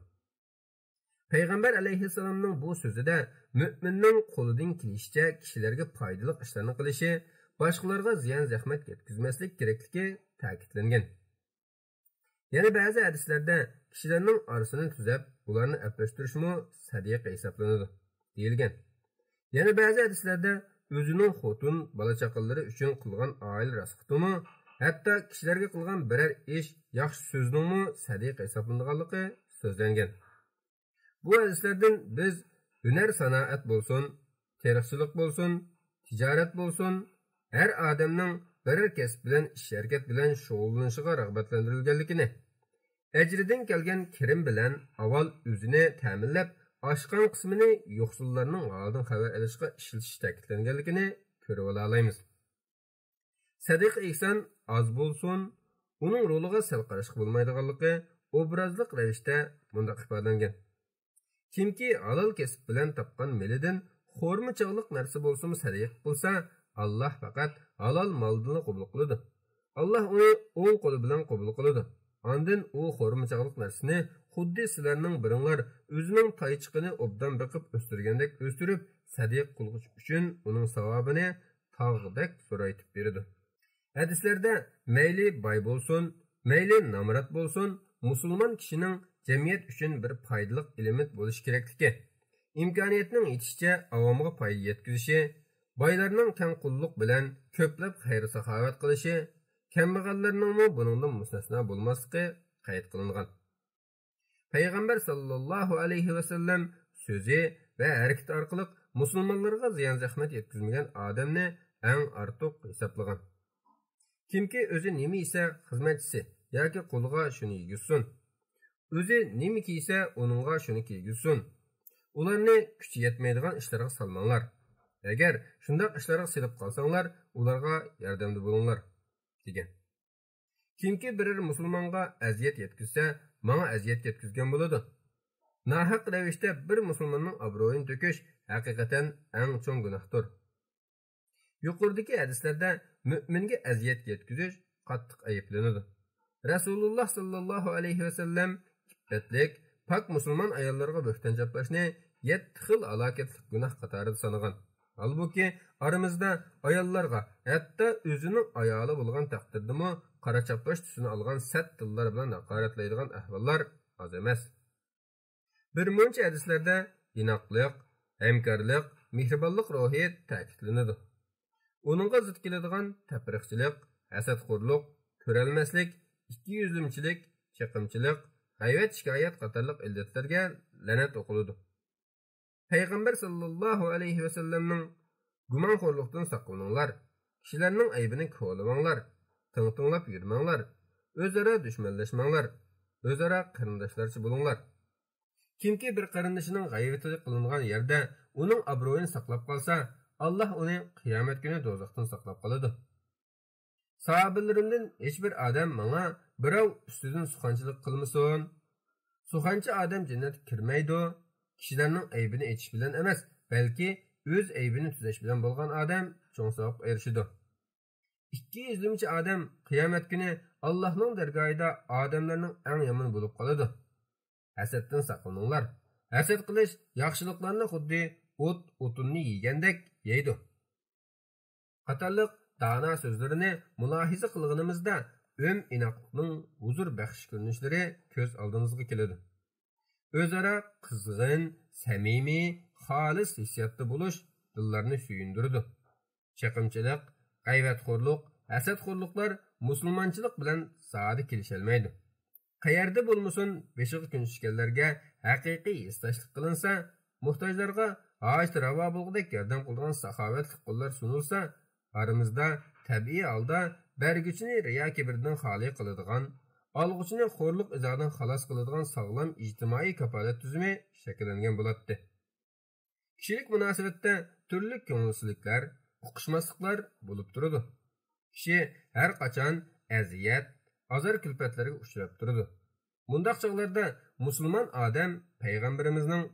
پەيغەمبەر ئەلەيھىسسالامنىڭ بۇ سۆزىدە مۆمىننىڭ قولىدىن كېلىشىچە كىشىلەرگە پايدىلىق ئىشلارنى قىلىشى، باشقىلارغا زىيان-زەخمەت يەتكۈزمەسلىك كېرەكلىكى تەكىتلەنگەن. يەنە بەزى ھەدىسلەردە كىشىلەرنىڭ ئارىسىنى تۈزەپ، ئۇلارنى ئەپلەشتۈرۈشمۇ سەدىقە ھېسابلىنىدۇ، دېيىلگەن. يەنە بەزى ھەدىسلەردە ئۆزىنىڭ خوتۇن، بالا-چاقىلىرى ئۈچۈن قىلغان ئائىلە راسخوتىمۇ، ھەتتا كىشىلەرگە قىلغان بىرەر ئىش، ياخشى سۆزنىڭمۇ سەدىقە ھېسابلىنىدىغانلىقى سۆزلەنگەن. بۇ ھەدىسلەردىن بىز ھۈنەر-سانائەت بولسۇن، تېرىقچىلىق بولسۇن، تىجارەت بولسۇن، ھەر ئادەمنىڭ بىرەر كەسىپ بىلەن، ئىش ھەرىكەت بىلەن شۇغۇللىنىشىغا رىغبەتلەندۈرۈلگەنلىكىنى، ئەجرىدىن كەلگەن كىرىم بىلەن ئاۋۋال ئۆزىنى تەمىنلەپ، ئاشقان قىسمىنى يوقسۇللارنىڭ ھالىدىن خەۋەر ئېلىشقا ئىشلىتىش تەكىتلەنگەنلىكىنى كۆرۈۋالالايمىز. سەدىقە ئېھسان ئاز بولسۇن، ئۇنىڭ رولىغا سەل قاراشقا بولمايدىغانلىقى ئوبرازلىق رەۋىشتە مۇنداق ئىپادىلەنگەن: كىمكى ھالال كەسىپ بىلەن تاپقان مېلىدىن خورما چاغلىق نەرسە بولسىمۇ سەدىقە قىلسا، ئاللاھ پەقەت ھالال مالدىنلا قوبۇل قىلىدۇ. ئاللاھ ئۇنى ئوڭ قولى بىلەن قوبۇل قىلىدۇ. ئاندىن ئۇ خورما چاغلىق نەرسىنى خۇددى سىلەرنىڭ بىرىڭلار ئۆزىنىڭ تايچىقىنى ئوبدان بېقىپ ئۆستۈرگەندەك ئۆستۈرۈپ، سەدىقە قىلغۇچى ئۈچۈن ئۇنىڭ ساۋابىنى تاغدەك زورايتىپ بېرىدۇ. ھەدىسلەردە مەيلى باي بولسۇن، مەيلى نامرات بولسۇن، مۇسۇلمان كىشىنىڭ جەمئىيەت ئۈچۈن بىر پايدىلىق ئېلېمېنت بولۇشى كېرەكلىكى، ئىمكانىيەتنىڭ يېتىشىچە ئاۋامغا پايدا يەتكۈزۈشى، بايلارنىڭ تەڭ قۇللۇق بىلەن كۆپلەپ خەير-ساخاۋەت قىلىشى، كەمبەغەللەرنىڭمۇ بۇنىڭدىن مۇستەسنا بولماسلىقى قەيت قىلىنغان. پەيغەمبەر ساللاللاھۇ ئەلەيھى ۋەسەللەم سۆزى ۋە ھەرىكىتى ئارقىلىق مۇسۇلمانلارغا زىيان-زەخمەت يەتكۈزمىگەن ئادەمنى ئەڭ ئارتۇق ھېسابلىغان. كىمكى ئۆزى نېمە يېسە، خىزمەتچىسى ياكى قۇلىغا شۇنى يېگۈزسۇن. ئۆزى نېمە كىيسە، ئۇنىڭغا شۇنى كىيگۈزسۇن. ئۇلارنى كۈچى يەتمەيدىغان ئىشلارغا سالماڭلار. ئەگەر شۇنداق ئىشلارغا سېلىپ قالساڭلار، ئۇلارغا ياردەمدە بولۇڭلار، دېگەن. كىمكى بىرەر مۇسۇلمانغا ئەزىيەت يەتكۈزسە، ماڭا ئەزىيەت يەتكۈزگەن بولىدۇ. ناھەق رەۋىشتە بىر مۇسۇلماننىڭ ئابرۇيىنى تۆكۈش ھەقىقەتەن ئەڭ چوڭ گۇناھتۇر. يۇقىرىدىكى ھەدىسلەردە مۆمىنگە ئەزىيەت يەتكۈزۈش قاتتىق ئەيىبلىنىدۇ. رەسۇلۇللاھ ساللاللاھۇ ئەلەيھى ۋەسەللەم ئىپپەتلىك، پاك مۇسۇلمان ئاياللارغا بۆھتان چاپلاشنى يەتتە خىل ھالاكەتلىك گۇناھ قاتارىدا سانىغان. ھالبۇكى، ئارىمىزدا ئاياللارغا، ھەتتا ئۆزىنىڭ ئايالى بولغان تەقدىردىمۇ، قارا چاپلاش تۈسىنى ئالغان سەت تىللار بىلەن ھاقارەتلەيدىغان ئەھۋاللار ئاز ئەمەس. بىر مۇنچە ھەدىسلەردە ئىناقلىق، ھەمكارلىق، مېھرىبانلىق روھى تەكىتلىنىدۇ. ئۇنىڭغا زىت كېلىدىغان تەپرىقىچىلىك، ھەسەتخورلۇق، كۆرەلمەسلىك، ئىككىيۈزلىمىچىلىك، چېقىمچىلىق، غەيۋەت-شىكايەت قاتارلىق ئىللەتلەرگە لەنەت ئوقۇلىدۇ. پەيغەمبەر ساللاللاھۇ ئەلەيھى ۋەسەللەمنىڭ، گۇمانخورلۇقتىن ساقلىنىڭلار، كىشىلەرنىڭ ئەيىبىنى كولىماڭلار، تىڭ-تىڭلاپ يۈرمەڭلار، ئۆزئارا دۈشمەنلەشمەڭلار، ئۆزئارا قېرىنداشلارچە بولۇڭلار. كىمكى بىر قېرىندىشىنىڭ غەيۋىتى قىلىنغان يەردە ئۇنىڭ ئابرۇيىنى ساقلاپ قالسا، ئاللاھ ئۇنى قىيامەت كۈنى دوزاختىن ساقلاپ قالىدۇ. ساھابىلىرىمدىن ھېچبىر ئادەم ماڭا بىراۋ ئۈستىدىن سۇخەنچىلىك قىلمىسۇن. سۇخەنچى ئادەم جەننەتكە كىرمەيدۇ. كىشىلەرنىڭ ئەيىبىنى ئېچىش بىلەن ئەمەس، بەلكى ئۆز ئەيىبىنى تۈزەش بىلەن بولغان ئادەم چوڭ ساۋابقا ئېرىشىدۇ. ئىككى يۈزلىمىچى ئادەم قىيامەت كۈنى ئاللاھنىڭ دەرگاھىدا ئادەملەرنىڭ ئەڭ يامىنى بولۇپ قالىدۇ. ھەسەتتىن ساقلىنىڭلار. ھەسەت قىلىش ياخشىلىقلارنى خۇددى ئوت ئوتۇننى يېگەندەك يەيدۇ. قاتارلىق دانا سۆزلىرىنى مۇلاھىزە قىلغىنىمىزدا، ئۆم ئىناقلىقنىڭ ھۇزۇر بەخش كۆرۈنۈشلىرى كۆز ئالدىمىزغا كېلىدۇ. ئۆزئارا قىزغىن، سەمىمىي، خالىس ھېسسىياتتا بولۇش دىللارنى سۆيۈندۈرىدۇ. چېقىمچىلىق، غەيۋەتخورلۇق، ھەسەتخورلۇقلار مۇسۇلمانچىلىق بىلەن زادى كېلىشەلمەيدۇ. قەيەردە بولمىسۇن، بېشىغا كۈن چۈشكەنلەرگە ھەقىقىي ھېسداشلىق قىلىنسا، موھتاجلارغا ھاجىتى راۋا بولغۇدەك ياردەم قىلىدىغان ساخاۋەتلىك قوللار سۇنۇلسا، ئارىمىزدا تەبىئىي ھالدا بەرگۈچىنى رىيا كىبىردىن خالىي قىلىدىغان، ئالغۇچىنى خورلۇق ئىزادىن خالاس قىلىدىغان ساغلام ئىجتىمائىي كاپالەت تۈزۈمى شەكىللەنگەن بولاتتى. كىشىلىك مۇناسىۋەتتە تۈرلۈك كۆڭۈلسىزلىكلەر، ئۇقۇشماسلىقلار بولۇپ تۇرىدۇ. كىشى ھەر قاچان ئەزىيەت، ئازار-كۈلپەتلەرگە ئۇچراپ تۇرىدۇ. مۇنداق چاغلاردا مۇسۇلمان ئادەم پەيغەمبىرىمىزنىڭ،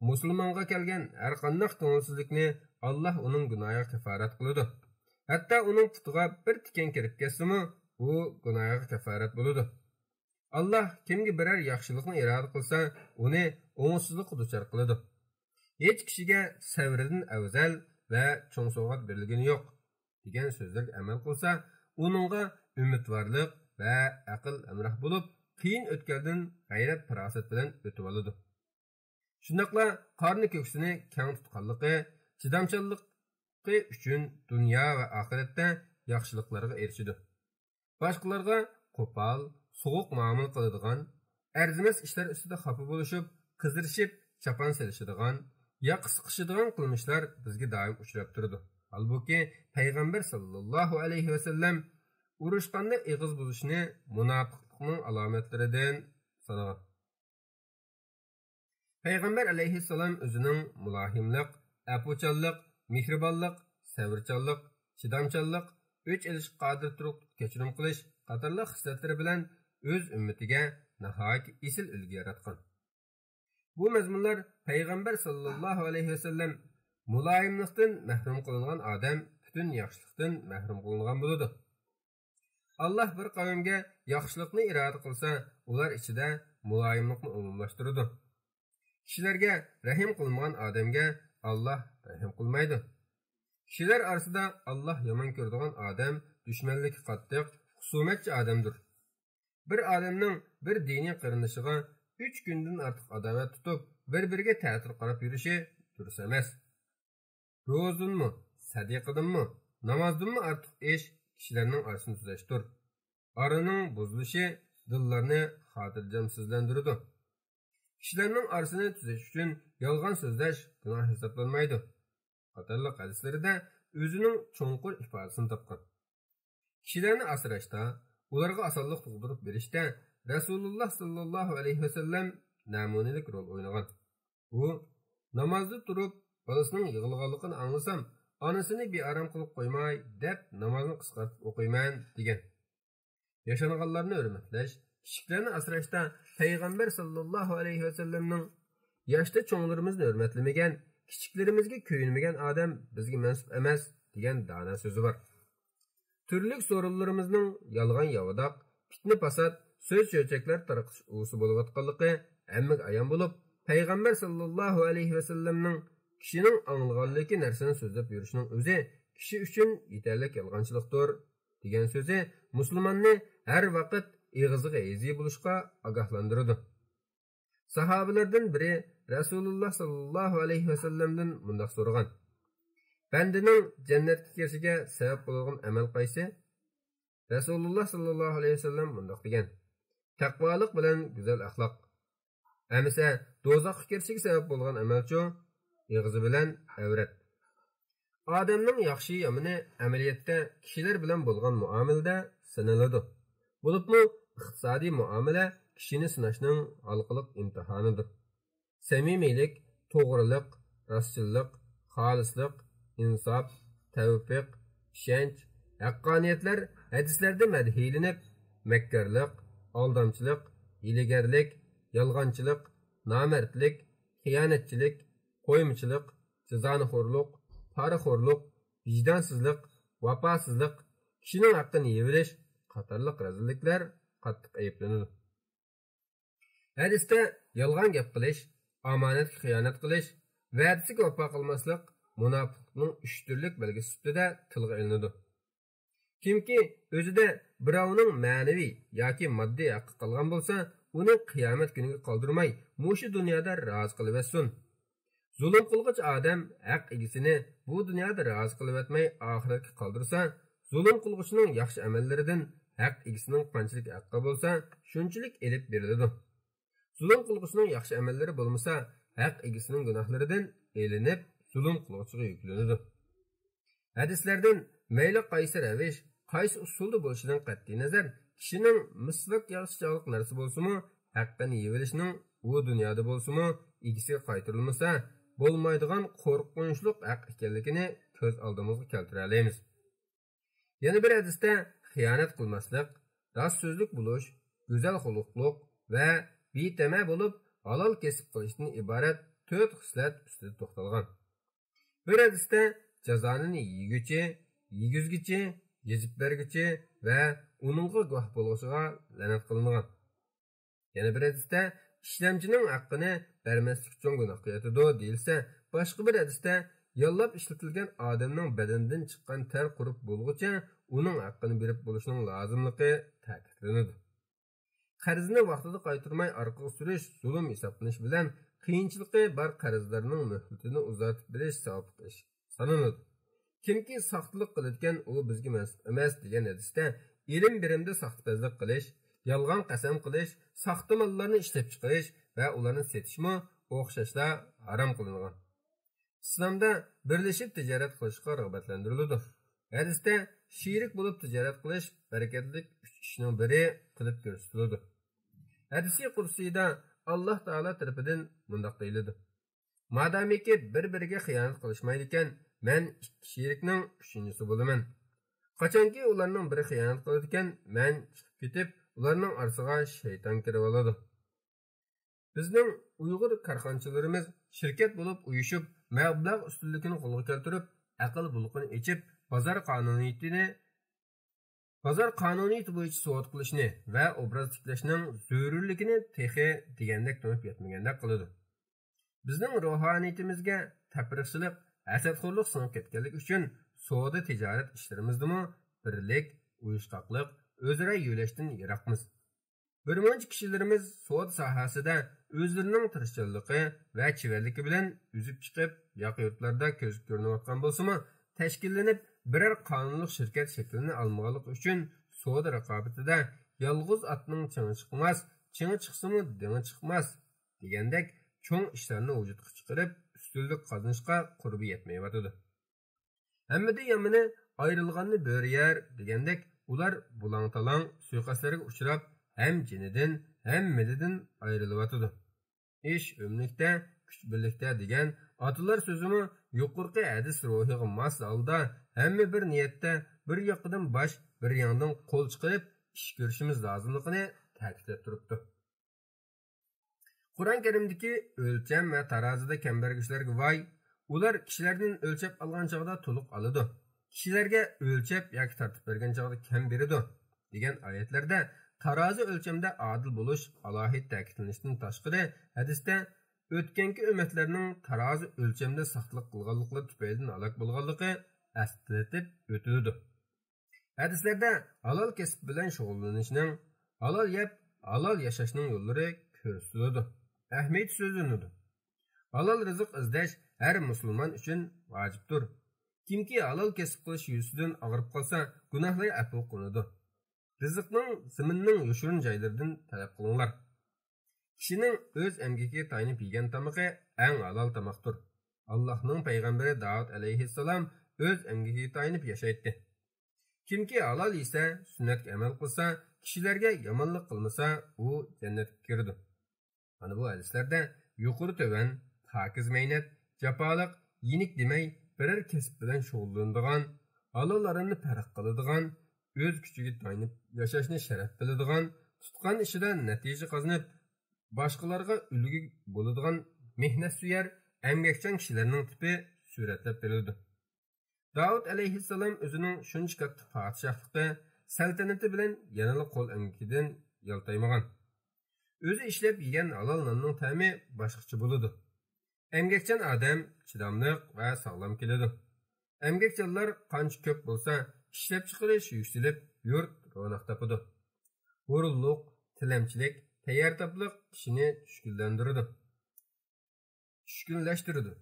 مۇسۇلمانغا كەلگەن ھەر قانداق كۆڭۈلسىزلىكنى ئاللاھ ئۇنىڭ گۇناھىغا كاپپارەت قىلىدۇ. ھەتتا ئۇنىڭ پۇتىغا بىر تىكەن كىرىپ كەتسىمۇ، ئۇ گۇناھىغا كاپپارەت بولىدۇ. ئاللاھ كىمگە بىرەر ياخشىلىقنى ئىرادە قىلسا، ئۇنى ئوڭۇشسىزلىققا دۇچار قىلىدۇ. ھېچ كىشىگە سەۋرىدىن ئەۋزەل ۋە چوڭ سوۋغات بېرىلگىنى يوق، دېگەن سۆزلەرگە ئەمەل قىلسا، ئۇنىڭغا ئۈمىدۋارلىق ۋە ئەقىل ھەمراھ بولۇپ، قىيىن ئۆتكەلدىن غەيرەت-پاراسەت بىلەن ئۆتۈۋالىدۇ. شۇنداقلا قارنى-كۆكسىنى كەڭ تۇتقانلىقى، چىدامچانلىقى ئۈچۈن دۇنيا ۋە ئاخىرەتتە ياخشىلىقلارغا ئېرىشىدۇ. باشقىلارغا قوپال، سوغۇق مۇئامىلە قىلىدىغان، ئەرزىمەس ئىشلار ئۈستىدە خاپا بولۇشۇپ، قىزىرىشىپ، چاپان سېلىشىدىغان، ياقا سىقىشىدىغان قىلمىشلار بىزگە دائىم ئۇچراپ تۇرىدۇ. ھالبۇكى، پەيغەمبەر ساللاللاھۇ ئەلەيھى ۋەسەللەم ئۇرۇشقاندا ئېغىز بۇزۇشنى مۇناپىقلىقنىڭ ئالامەتلىرىدىن سانىغان. پەيغەمبەر ئەلەيھىسسالام ئۆزىنىڭ مۇلايىملىق، ئەپۇچانلىق، مېھرىبانلىق، سەۋرچانلىق، چىدامچانلىق، ئۆچ ئېلىشقا قادىر تۇرۇپ كەچۈرۈم قىلىش قاتارلىق خىسلەتلىرى بىلەن ئۆز ئۈممىتىگە ناھايىتى ئېسىل ئۈلگە ياراتقان. بۇ مەزمۇنلار پەيغەمبەر ساللاللاھۇ ئەلەيھى ۋەسەللەم مۇلايىملىقتىن مەھرۇم قىلىنغان ئادەم پۈتۈن ياخشىلىقتىن مەھرۇم قىلىنغان بولىدۇ. ئاللاھ بىر قەۋمگە ياخشىلىقنى ئىرادە قىلسا، ئۇلار ئىچىدە مۇلايىملىقنى ئومۇملاشتۇرىدۇ. كىشىلەرگە رەھىم قىلمىغان ئادەمگە ئاللاھ رەھىم قىلمايدۇ. كىشىلەر ئارىسىدا ئاللاھ يامان كۆرىدىغان ئادەم دۈشمەنلىكى قاتتىق، خۇسۇمەتچى ئادەمدۇر. بىر ئادەمنىڭ بىر دىنىي قېرىندىشىغا ئۈچ كۈندىن ئارتۇق ئاداۋەت تۇتۇپ، بىر-بىرىگە تەتۈر قاراپ يۈرۈشى دۇرۇس ئەمەس. روزىدىنمۇ، سەدىقىدىنمۇ، نامازدىنمۇ ئارتۇق ئىش كىشىلەرنىڭ ئارىسىنى تۈزەشتۇر. ئارىنىڭ بۇزۇلۇشى دىللارنى خاتىرجەمسىزلەندۈرىدۇ. كىشىلەرنىڭ ئارىسىنى تۈزەش ئۈچۈن يالغان سۆزلەش گۇناھ ھېسابلانمايدۇ. قاتارلىق ھەدىسلىرىدە ئۆزىنىڭ چوڭقۇر ئىپادىسىنى تاپقان. كىشىلەرنى ئاسراشتا، ئۇلارغا ئاسانلىق تۇغدۇرۇپ بېرىشتە رەسۇلۇللاھ ساللاللاھۇ ئەلەيھى ۋەسەللەم نەمۇنىلىك رول ئوينىغان. ئۇ، نامازدا تۇرۇپ، بالىسىنىڭ يىغلىغانلىقىنى ئاڭلىسام، ئانىسىنى بىئارام قىلىپ قويماي، دەپ نامازنى قىسقارتىپ ئوقۇيمەن، دېگەن. ياشانغانلارنى ھۆرمەتلەش، كىچىكلەرنى ئاسراشتا پەيغەمبەر ساللاللاھۇ ئەلەيھى ۋەسەللەمنىڭ ياشتا چوڭلىرىمىزنى ھۆرمەتلىمىگەن، كىچىكلىرىمىزگە كۆيۈنمىگەن ئادەم بىزگە مەنسۇپ ئەمەس، دېگەن دانا سۆزى بار. تۈرلۈك سورۇنلىرىمىزنىڭ يالغان-ياۋىداق، پىتنە-پاسات، سۆز-چۆچەكلەر تارقىتىش ئۇۋىسى بولۇۋاتقانلىقى ھەممىگە ئايان بولۇپ، پەيغەمبەر ساللاللاھۇ ئەلەيھى ۋەسەللەمنىڭ كىشىنىڭ ئاڭلىغانلىكى نەرسىنى سۆزلەپ يۈرۈشنىڭ ئۆزى كىشى ئۈچۈن يېتەرلىك يالغانچىلىقتۇر، دېگەن سۆزى مۇسۇلماننى ھەر ۋاقىت ئېغىزىغا ھېزى بولۇشقا ئاگاھلاندۇرىدۇ. ساھابىلەردىن بىرى رەسۇلۇللاھ ساللاللاھۇ ئەلەيھى ۋەسەللەمدىن مۇنداق سورىغان: بەندىنىڭ جەننەتكە كىرىشىگە سەۋەب بولىدىغان ئەمەل قايسى؟ رەسۇلۇللاھ ساللاللاھۇ ئەلەيھى ۋەسەللەم مۇنداق دېگەن: تەقۋالىق بىلەن گۈزەل ئەخلاق. ئەمىسە، دوزاخقا كىرىشىگە سەۋەب بولغان ئەمەلچۇ؟ ئېغىزى بىلەن ئەۋرەت. ئادەمنىڭ ياخشى-يامىنى ئەمەلىيەتتە كىشىلەر بىلەن بولغان مۇئامىلىدە سىنىلىدۇ. بولۇپمۇ ئىقتىسادىي مۇئامىلە كىشىنى سىناشنىڭ ھالقىلىق ئىمتىھانىدۇر. سەمىمىيلىك، توغرىلىق، راستچىللىق، خالىسلىق، ئىنساپ، تەۋپىق، ئىشەنچ، ھەققانىيەتلەر ھەدىسلەردە مەدھىيلىنىپ، مەككارلىق، ئالدامچىلىق، ھىيلىگەرلىك، يالغانچىلىق، نامەردلىك، خىيانەتچىلىك، قويمىچىلىق، جازانىخورلۇق، پارىخورلۇق، ۋىجدانسىزلىق، ۋاپاسىزلىق، كىشىنىڭ ھەققىنى يېۋىلىش قاتارلىق رەزىللىكلەر قاتتىق ئەيىبلىنىدۇ. ھەدىستە يالغان گەپ قىلىش، ئامانەتكە خىيانەت قىلىش، ۋەدىسىگە ۋاپا قىلماسلىق مۇناپىقلىقنىڭ ئۈچ تۈرلۈك بەلگىسى سۈپىتىدە تىلغا ئېلىنىدۇ. كىمكى ئۆزىدە بىراۋنىڭ مەنىۋى ياكى ماددىي ھەققى قالغان بولسا، ئۇنى قىيامەت كۈنىگە قالدۇرماي، مۇشۇ دۇنيادا رازى قىلىۋەتسۇن. زۇلۇم قىلغۇچى ئادەم ھەق ئىگىسىنى بۇ دۇنيادا رازى قىلىۋەتمەي ئاخىرەتكە قالدۇرسا، زۇلۇم قىلغۇچىنىڭ ياخشى ئەمەللىرىدىن ھەق ئىگىسىنىڭ قانچىلىك ھەققى بولسا، شۇنچىلىك ئېلىپ بېرىلىدۇ. زۇلۇم قىلغۇچىنىڭ ياخشى ئەمەللىرى بولمىسا، ھەق ئىگىسىنىڭ گۇناھلىرىدىن ئېلىنىپ، زۇلۇم قىلغۇچىغا يۈكلىنىدۇ. ھەدىسلەردىن مەيلى قايسى رەۋىش، قايسى ئۇسۇلدا بولۇشىدىن قەتئىينەزەر، كىشىنىڭ مىسۋاك ياغىچى چاغلىق نەرسە بولسىمۇ، ھەققىنى يېۋىلىشنىڭ ئۇ دۇنيادا بولسىمۇ ئىگىسىگە قايتۇرۇلمىسا بولمايدىغان قورقۇنچلۇق ھەق ئىكەنلىكىنى كۆز ئالدىمىزغا كەلتۈرەلەيمىز. يەنە بىر ھەدىستە خىيانەت قىلماسلىق، راست سۆزلۈك بولۇش، گۈزەل خۇلقلۇق ۋە بىتەمە بولۇپ، ھالال كەسىپ قىلىشتىن ئىبارەت تۆت خىسلەت ئۈستىدە توختالغان. بىر ھەدىستە جازانى يېگۈچى، يېگۈزگۈچى، يېزىپ بەرگۈچى ۋە ئۇنىڭغا گۇۋاھ بولغۇچىغا لەنەت قىلىنغان. يەنە بىر ھەدىستە ئىشلەمچىنىڭ ھەققىنى بەرمەسلىك چوڭ گۇناھقا ياتىدۇ دېيىلسە، باشقا بىر ھەدىستە ياللاپ ئىشلىتىلگەن ئادەمنىڭ بەدىنىدىن چىققان تەر قۇرۇپ بولغۇچە ئۇنىڭ ھەققىنى بېرىپ بولۇشنىڭ لازىملىقى تەكىتلىنىدۇ. قەرزنى ۋاقتىدا قايتۇرماي ئارقىغا سۈرۈش زۇلۇم ھېسابلىنىش بىلەن قىيىنچىلىقى بار قەرزدارنىڭ مۆھلىتىنى ئۇزارتىپ بېرىش ساۋابلىق ئىش سانىلىدۇ. كىمكى ساختىلىق قىلىدىكەن، ئۇ بىزگە مەنسۇپ ئەمەس، دېگەن ھەدىستە ئېلىم بېرىمدە ساختىپەزلىك قىلىش، يالغان قەسەم قىلىش، ساختىماللارنى ئىشلەپچىقىرىش ۋە ئۇلارنى سېتىشمۇ ئوخشاشلا ھارام قىلىنغان. ئىسلامدا بىرلىشىپ تىجارەت قىلىشقا رىغبەتلەندۈرۈلىدۇ. ھەدىستە شېرىك بولۇپ تىجارەت قىلىش بەرىكەتلىك ئۈچ ئىشنىڭ بىرى قىلىپ كۆرسىتىلىدۇ. ھەدىسى قۇدسىيدا ئاللاھ تائالا تەرىپىدىن مۇنداق دېيىلىدۇ: مادامىكى بىر-بىرىگە خىيانەت قىلىشمايدىكەن، مەن ئىككى شېرىكنىڭ ئۈچىنچىسى بولىمەن. قاچانكى ئۇلارنىڭ بىرى خىيانەت قىلىدىكەن، مەن چىقىپ كېتىپ، ئۇلارنىڭ ئارىسىغا شەيتان كىرىۋالىدۇ. بىزنىڭ ئۇيغۇر كارخانىچىلىرىمىز شىركەت بولۇپ ئۇيۇشۇپ، مەبلەغ ئۈستۈنلۈكىنى قولغا كەلتۈرۈپ، ئەقىل بۇلىقىنى ئېچىپ، بازار قانۇنىيىتىنى، بازار قانۇنىيىتى بويىچە سودا قىلىشنى ۋە ئوبراز تىكلەشنىڭ زۆرۈرلۈكىنى تېخى دېگەندەك تونۇپ يەتمىگەندەك قىلىدۇ. بىزنىڭ روھانىيىتىمىزگە تەپرىقىچىلىك، ھەسەتخورلۇق سىڭىپ كەتكەنلىكى ئۈچۈن سودا تىجارەت ئىشلىرىمىزدىمۇ بىرلىك، ئۇيۇشقاقلىق، ئۆزئارا يۆلەشتىن يىراقمىز. بىرمۇنچە كىشىلىرىمىز سودا ساھەسىدە ئۆزلىرىنىڭ تىرىشچانلىقى ۋە چېۋەرلىكى بىلەن ئۈزۈپ چىقىپ، ياقا يۇرتلاردا كۆزگە كۆرۈنۈۋاتقان بولسىمۇ، تەشكىللىنىپ بىرەر قانۇنلۇق شىركەت شەكلىنى ئالمىغانلىقى ئۈچۈن سودا رىقابىتىدە يالغۇز ئاتنىڭ چېڭى چىقماس، چېڭى چىقسىمۇ دېڭى چىقماس دېگەندەك چوڭ ئىشلارنى ۋۇجۇدقا چىقىرىپ، ئۈستۈنلۈك قازىنىشقا قۇربى يەتمەيۋاتىدۇ. ھەممىدىن يامىنى، ئايرىلغاننى بۆرە يەر دېگەندەك، ئۇلار بۇلاڭ-تالاڭ سۇيىقەستلەرگە ئۇچراپ، ھەم جېنىدىن، ھەم مېلىدىن ئايرىلىۋاتىدۇ. ئىش ئۆملۈكتە، كۈچ بىرلىكتە دېگەن ئاتىلار سۆزىمۇ يۇقىرىقى ھەدىس روھىغا ماس ھالدا ھەممە بىر نىيەتتە بىر ياقىدىن باش، بىر ياڭدىن قول چىقىرىپ ئىش كۆرۈشىمىز لازىملىقىنى تەكىتلەپ تۇرۇپتۇ. قۇرئان كەرىمدىكى ئۆلچەم ۋە تارازىدا كەم بەرگۈچىلەرگە ۋاي! ئۇلار كىشىلەردىن ئۆلچەپ ئالغان چاغدا تولۇق ئالىدۇ. كىشىلەرگە ئۆلچەپ ياكى تارتىپ بەرگەن چاغدا كەم بېرىدۇ، دېگەن ئايەتلەردە تارازى ئۆلچەمدە ئادىل بولۇش ئالاھىدە تەكىتلىنىشتىن تاشقىرى، ھەدىستە ئۆتكەنكى ئۈممەتلەرنىڭ تارازى ئۆلچەمدە ساختىلىق قىلغانلىقلىرى تۈپەيلىدىن ھالاك بولغانلىقى ئەسلىتىپ ئۆتۈلىدۇ. ھەدىسلەردە ھالال كەسىپ بىلەن شۇغۇللىنىشنىڭ، ھالال يەپ، ھالال ياشاشنىڭ يوللىرى كۆرسىتىلىدۇ، ئەھمىيىتى سۆزلىنىدۇ. ھالال رىزىق ئىزدەش ھەر مۇسۇلمان ئۈچۈن ۋاجىپتۇر. كىمكى ھالال كەسىپ قىلىش يۈزىسىدىن ئاغرىپ قالسا، گۇناھلىرى ئەپۇ قىلىنىدۇ. رىزىقنىڭ زېمىننىڭ يوشۇرۇن جايلىرىدىن تەلەپ قىلىڭلار. كىشىنىڭ ئۆز ئەمگىكىگە تايىنىپ يېگەن تامىقى ئەڭ ھالال تاماقتۇر. ئاللاھنىڭ پەيغەمبىرى داۋۇت ئەلەيھىسسالام ئۆز ئەمگىكىگە تايىنىپ ياشايتتى. كىمكى ھالال يېسە، سۈننەتكە ئەمەل قىلسا، كىشىلەرگە يامانلىق قىلمىسا، ئۇ جەننەتكە كىرىدۇ. مانا بۇ ھەدىسلەردە يۇقىرى تۆۋەن، پاكىز مەينەت، جاپالىق، يېنىك دېمەي، بىرەر كەسىپ بىلەن شۇغۇللىنىدىغان، ھالال ھارامنى پەرق قىلىدىغان، ئۆز كۈچىگە تايىنىپ ياشاشنى شەرەپ بىلىدىغان، تۇتقان ئىشىدا نەتىجە قازىنىپ، باشقىلارغا ئۈلگە بولىدىغان مېھنەتسۆيەر، ئەمگەكچان كىشىلەرنىڭ تىپى سۈرەتلەپ بېرىلىدۇ. داۋۇت ئەلەيھىسسالام ئۆزىنىڭ شۇنچە كاتتا پادىشاھلىقى، سەلتەنىتى بىلەن يەنىلا قول ئەمگىكىدىن يالتايمىغان. ئۆزى ئىشلەپ يېگەن ھالال ناننىڭ تەمى باشقىچە بولىدۇ. ئەمگەكچان ئادەم چىداملىق ۋە ساغلام كېلىدۇ. ئەمگەكچانلار قانچە كۆپ بولسا، ئىشلەپچىقىرىش يۈكسىلىپ، يۇرت روناق تاپىدۇ. ھۇرۇنلۇق، تىلەمچىلىك، تەييارتاپلىق كىشىنى چۈشكۈنلەندۈرىدۇ. چۈشكۈنلەشتۈرىدۇ.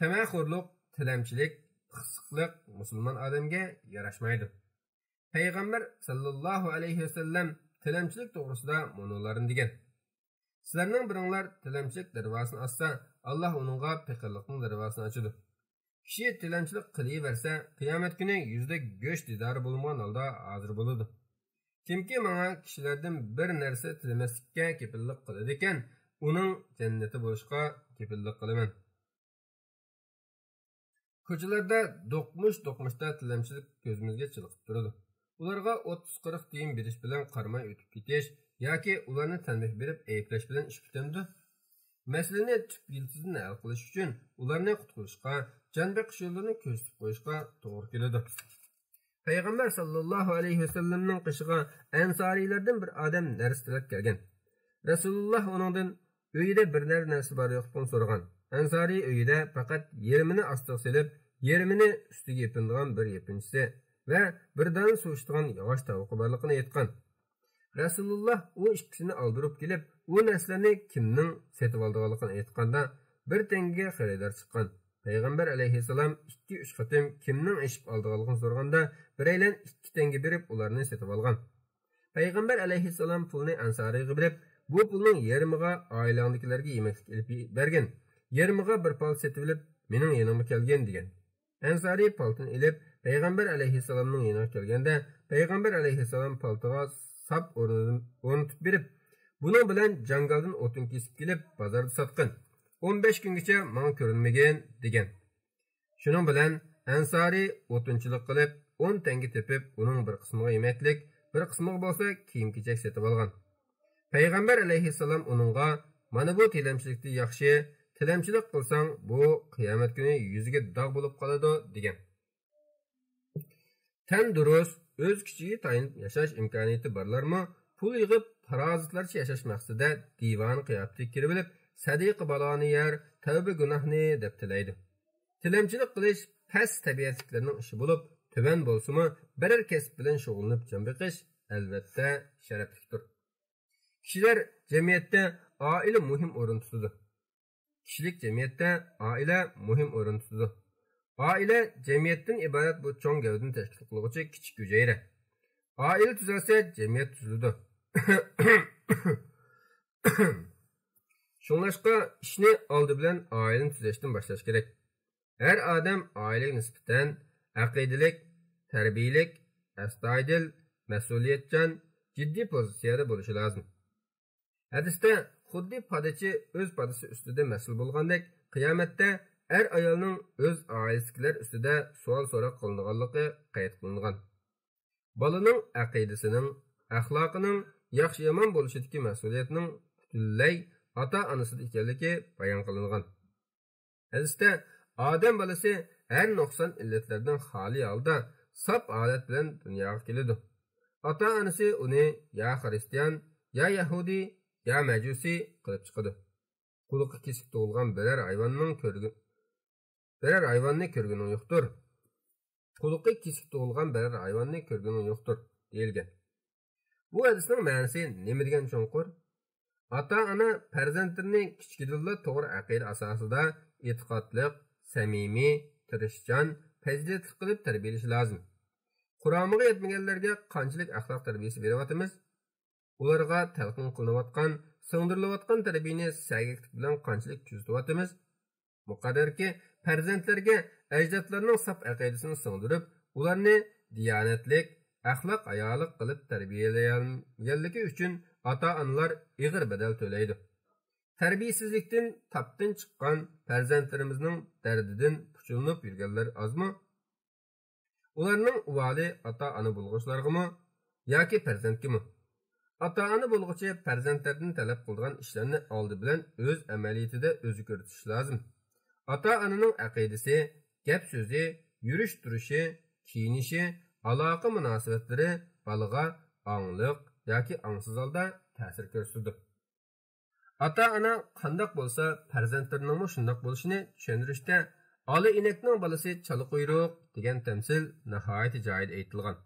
تەمەخورلۇق، تىلەمچىلىك، پىخسىقلىق مۇسۇلمان ئادەمگە ياراشمايدۇ. پەيغەمبەر ساللاللاھۇ ئەلەيھى ۋەسەللەم تىلەمچىلىك توغرىسىدا مۇنۇلارنى دېگەن: سىلەرنىڭ بىرىڭلار تىلەمچىلىك دەرۋازىسىنى ئاچسا، ئاللاھ ئۇنىڭغا پېقىرلىقنىڭ دەرۋازىسىنى ئاچىدۇ. كىشى تىلەمچىلىك قىلىۋەرسە، قىيامەت كۈنى يۈزىدە گۆش دىدارى بولمىغان ھالدا ھازىر بولىدۇ. كىمكى ماڭا كىشىلەردىن بىر نەرسە تىلىمەسلىككە كېپىللىك قىلىدىكەن، ئۇنىڭ جەننەتتە بولۇشىغا كېپىللىك قىلىمەن. كوچىلاردا دوقمۇش-دوقمۇشتا تىلەمچىلىك كۆزىمىزگە چېلىقىپ تۇرىدۇ. ئۇلارغا ئوتتۇز-قىرىق تىيىن بېرىش بىلەن قارىماي ئۆتۈپ كېتىش ياكى ئۇلارنى تەنبىھ بېرىپ ئەيىبلەش بىلەن ئىش پۈتەمدۇ؟ مەسىلىنى تۈپ يىلتىزىدىن ھەل قىلىش ئۈچۈن ئۇلارنى قۇتقۇزۇشقا، جان بېقىش يوللىرىنى كۆرسىتىپ قويۇشقا توغرا كېلىدۇ. پەيغەمبەر ساللاللاھۇ ئەلەيھى ۋەسەللەمنىڭ قېشىغا ئەنسارىيلەردىن بىر ئادەم نەرسە تىلەپ كەلگەن. رەسۇلۇللاھ ئۇنىڭدىن ئۆيىدە بىر نەرسە بار يوقلۇقىنى سورىغان. ئەنسارىي ئۆيىدە پەقەت يېرىمىنى ئاستىغا سېلىپ، يېرىمىنى ئۈستىگە يېپىنىدىغان بىر يېپىنچىسى ۋە بىر دانە سۇ ئىچىدىغان ياغاچ تاۋىقى بارلىقىنى ئېيتقان. رەسۇلۇللاھ ئۇ ئىككىسىنى ئالدۇرۇپ كېلىپ، ئۇ نەرسىلەرنى كىمنىڭ سېتىۋالىدىغانلىقىنى ئېيتقاندا، بىر تەڭگىگە خېرىدار چىققان. پەيغەمبەر ئەلەيھىسسالام ئىككى-ئۈچ قېتىم كىمنىڭ ئېشىپ ئالىدىغانلىقىنى سورىغاندا، بىرەيلەن ئىككى تەڭگە بېرىپ ئۇلارنى سېتىۋالغان. پەيغەمبەر ئەلەيھىسسالام پۇلنى ئەنسارىيغا بېرىپ، بۇ پۇلنىڭ يېرىمىغا ئائىلەڭدىكىلەرگە يېمەكلىك ئېلىپ بەرگىن، يېرىمىغا بىر پال سېتىۋېلىپ، مېنىڭ يېنىمغا كەلگىن» دېگەن. ئەنسارى پالتىنى ئېلىپ، پەيغەمبەر ئەلەيھىسسالامنىڭ يېنىغا كەلگەندە، پەيغەمبەر ئەلەيھىسسالام پالتىغا ساپ ئورنىدىن ئورنىتىپ بېرىپ، «بۇنىڭ بىلەن جاڭگالدىن ئوتۇن كېسىپ كېلىپ، بازاردا ساتقىن. ئون بەش كۈنگىچە ماڭا كۆرۈنمىگىن» دېگەن. شۇنىڭ بىلەن ئەنسارى ئوتۇنچىلىق قىلىپ، ئون تەڭگە تېپىپ، ئۇنىڭ بىر قىسمىغا يېمەكلىك، بىر قىسمىغا بولسا كىيىم-كېچەك سېتىۋالغان. پەيغەمبەر ئەلەيھىسسالام ئۇنىڭغا، «مانا بۇ تىلەمچىلىكتىن ياخشى، تىلەمچىلىك قىلساڭ، بۇ قىيامەت كۈنى يۈزىگە داغ بولۇپ قالىدۇ» دېگەن. تەندۇرۇس، ئۆز كۈچىگە تايىنىپ ياشاش ئىمكانىيىتى بارلارمۇ پۇل يىغىپ، پارازىتلارچە ياشاش مەقسىتىدە دىۋانە قىياپىتىگە كىرىۋېلىپ، «سەدىقە بالانى يەر، تەۋبە گۇناھنى» دەپ تىلەيدۇ. تىلەمچىلىك قىلىش پەس تەبىئەتلىكلەرنىڭ ئىشى بولۇپ، تۆۋەن بولسىمۇ، بىرەر كەسىپ بىلەن شۇغۇللىنىپ جان بېقىش، ئەلۋەتتە، شەرەپلىكتۇر. كىشىلەر جەمئىيەتتە ئائىلە مۇھىم ئورۇن تۇتىدۇ. كىشىلىك جەمئىيەتتە ئائىلە مۇھىم ئورۇن تۇتىدۇ. ئائىلە جەمئىيەتتىن ئىبارەت بۇ چوڭ گەۋدىنى تەشكىل قىلغۇچى كىچىك ھۈجەيرە. ئائىلە تۈزەلسە، جەمئىيەت تۈزۈلىدۇ. شۇڭلاشقا، ئىشنى ئالدى بىلەن ئائىلىنى تۈزەشتىن باشلاش كېرەك. ھەر ئادەم ئائىلىگە نىسبەتەن ئەقىدىلىك، تەربىيىلىك، ئەستايىدىل، مەسئۇلىيەتچان، جىددىي پوزىتسىيەدە بولۇشى لازىم. ھەدىستە خۇددى پادىچى ئۆز پادىسى ئۈستىدە مەسئۇل بولغاندەك، قىيامەتتە ئەر-ئايالنىڭ ئۆز ئائىلىسىدىكىلەر ئۈستىدە سوئال-سوراق قىلىنىدىغانلىقى قەيت قىلىنغان. بالىنىڭ ئەقىدىسىنىڭ، ئەخلاقىنىڭ ياخشى-يامان بولۇشىدىكى مەسئۇلىيەتنىڭ پۈتۈنلەي ئاتا-ئانىسىدا ئىكەنلىكى بايان قىلىنغان. ھەدىستە، ئادەم بالىسى ھەر نۇقسان ئىللەتلەردىن خالىي ھالدا ساپ ھالەت بىلەن دۇنياغا كېلىدۇ. ئاتا-ئانىسى ئۇنى يا خىرىستىيان، يا يەھۇدىي، يا مەجۇسىي قىلىپ چىقىدۇ. قۇلىقى كېسىك تۇغۇلغان بىرەر ھايۋاننىڭ كۆرگىنى، بىرەر ھايۋاننى كۆرگىنىڭ يوقتۇر. قۇلىقى كېسىك تۇغۇلغان بىرەر ھايۋاننى كۆرگىنىڭ يوقتۇر، دېيىلگەن. بۇ ھەدىسنىڭ مەنىسى نېمە دېگەن چوڭقۇر؟ ئاتا-ئانا پەرزەنتلىرىنى كىچىكىدىنلا توغرا ئەقىدە ئاساسىدا ئېتىقادلىق، سەمىمىي، تىرىشچان، پەزىلەتلىك قىلىپ تەربىيەلىشى لازىم. قۇرامىغا يەتمىگەنلەرگە قانچىلىك ئەخلاق تەربىيەسى بېرىۋاتىمىز؟ ئۇلارغا تەلقىن قىلىنىۋاتقان، سىڭدۈرۈلۈۋاتقان تەربىيەنى سەگەكلىك بىلەن قانچىلىك تۈزىتىۋاتىمىز؟ مۇقەررەركى، پەرزەنتلەرگە ئەجدادلارنىڭ ساپ ئەقىدىسىنى سىڭدۈرۈپ، ئۇلارنى دىيانەتلىك، ئەخلاق ئايالىق قىلىپ تەربىيەلىيەلمىگەنلىكى ئۈچۈن ئاتا-ئانىلار ئېغىر بەدەل تۆلەيدۇ. تەربىيەسىزلىكتىن تاپتىن چىققان پەرزەنتلىرىمىزنىڭ دەردىدىن پۇچۇلىنىپ يۈرگەنلەر ئازمۇ؟ ئۇلارنىڭ ئۇۋالى ئاتا-ئانا بولغۇچىلارغىمۇ ياكى پەرزەنتكىمۇ؟ ئاتا-ئانا بولغۇچى پەرزەنتلەردىن تەلەپ قىلىدىغان ئىشلارنى ئالدى بىلەن ئۆز ئەمەلىيىتىدە ئۆزى كۆرسىتىشى لازىم. ئاتا-ئانىنىڭ ئەقىدىسى، گەپ-سۆزى، يۈرۈش-تۇرۇشى، كىيىنىشى، ئالاقە-مۇناسىۋەتلىرى بالىغا ئاڭلىق ياكى ئاڭسىز ھالدا تەسىر كۆرسىتىدۇ. ئاتا-ئانا قانداق بولسا، پەرزەنتلىرىنىڭمۇ شۇنداق بولۇشىنى چۈشەندۈرۈشتە، «ئالا ئىنەكنىڭ بالىسى چالا قۇيرۇق» دېگەن تەمسىل ناھايىتى جايىدا ئېيتىلغان.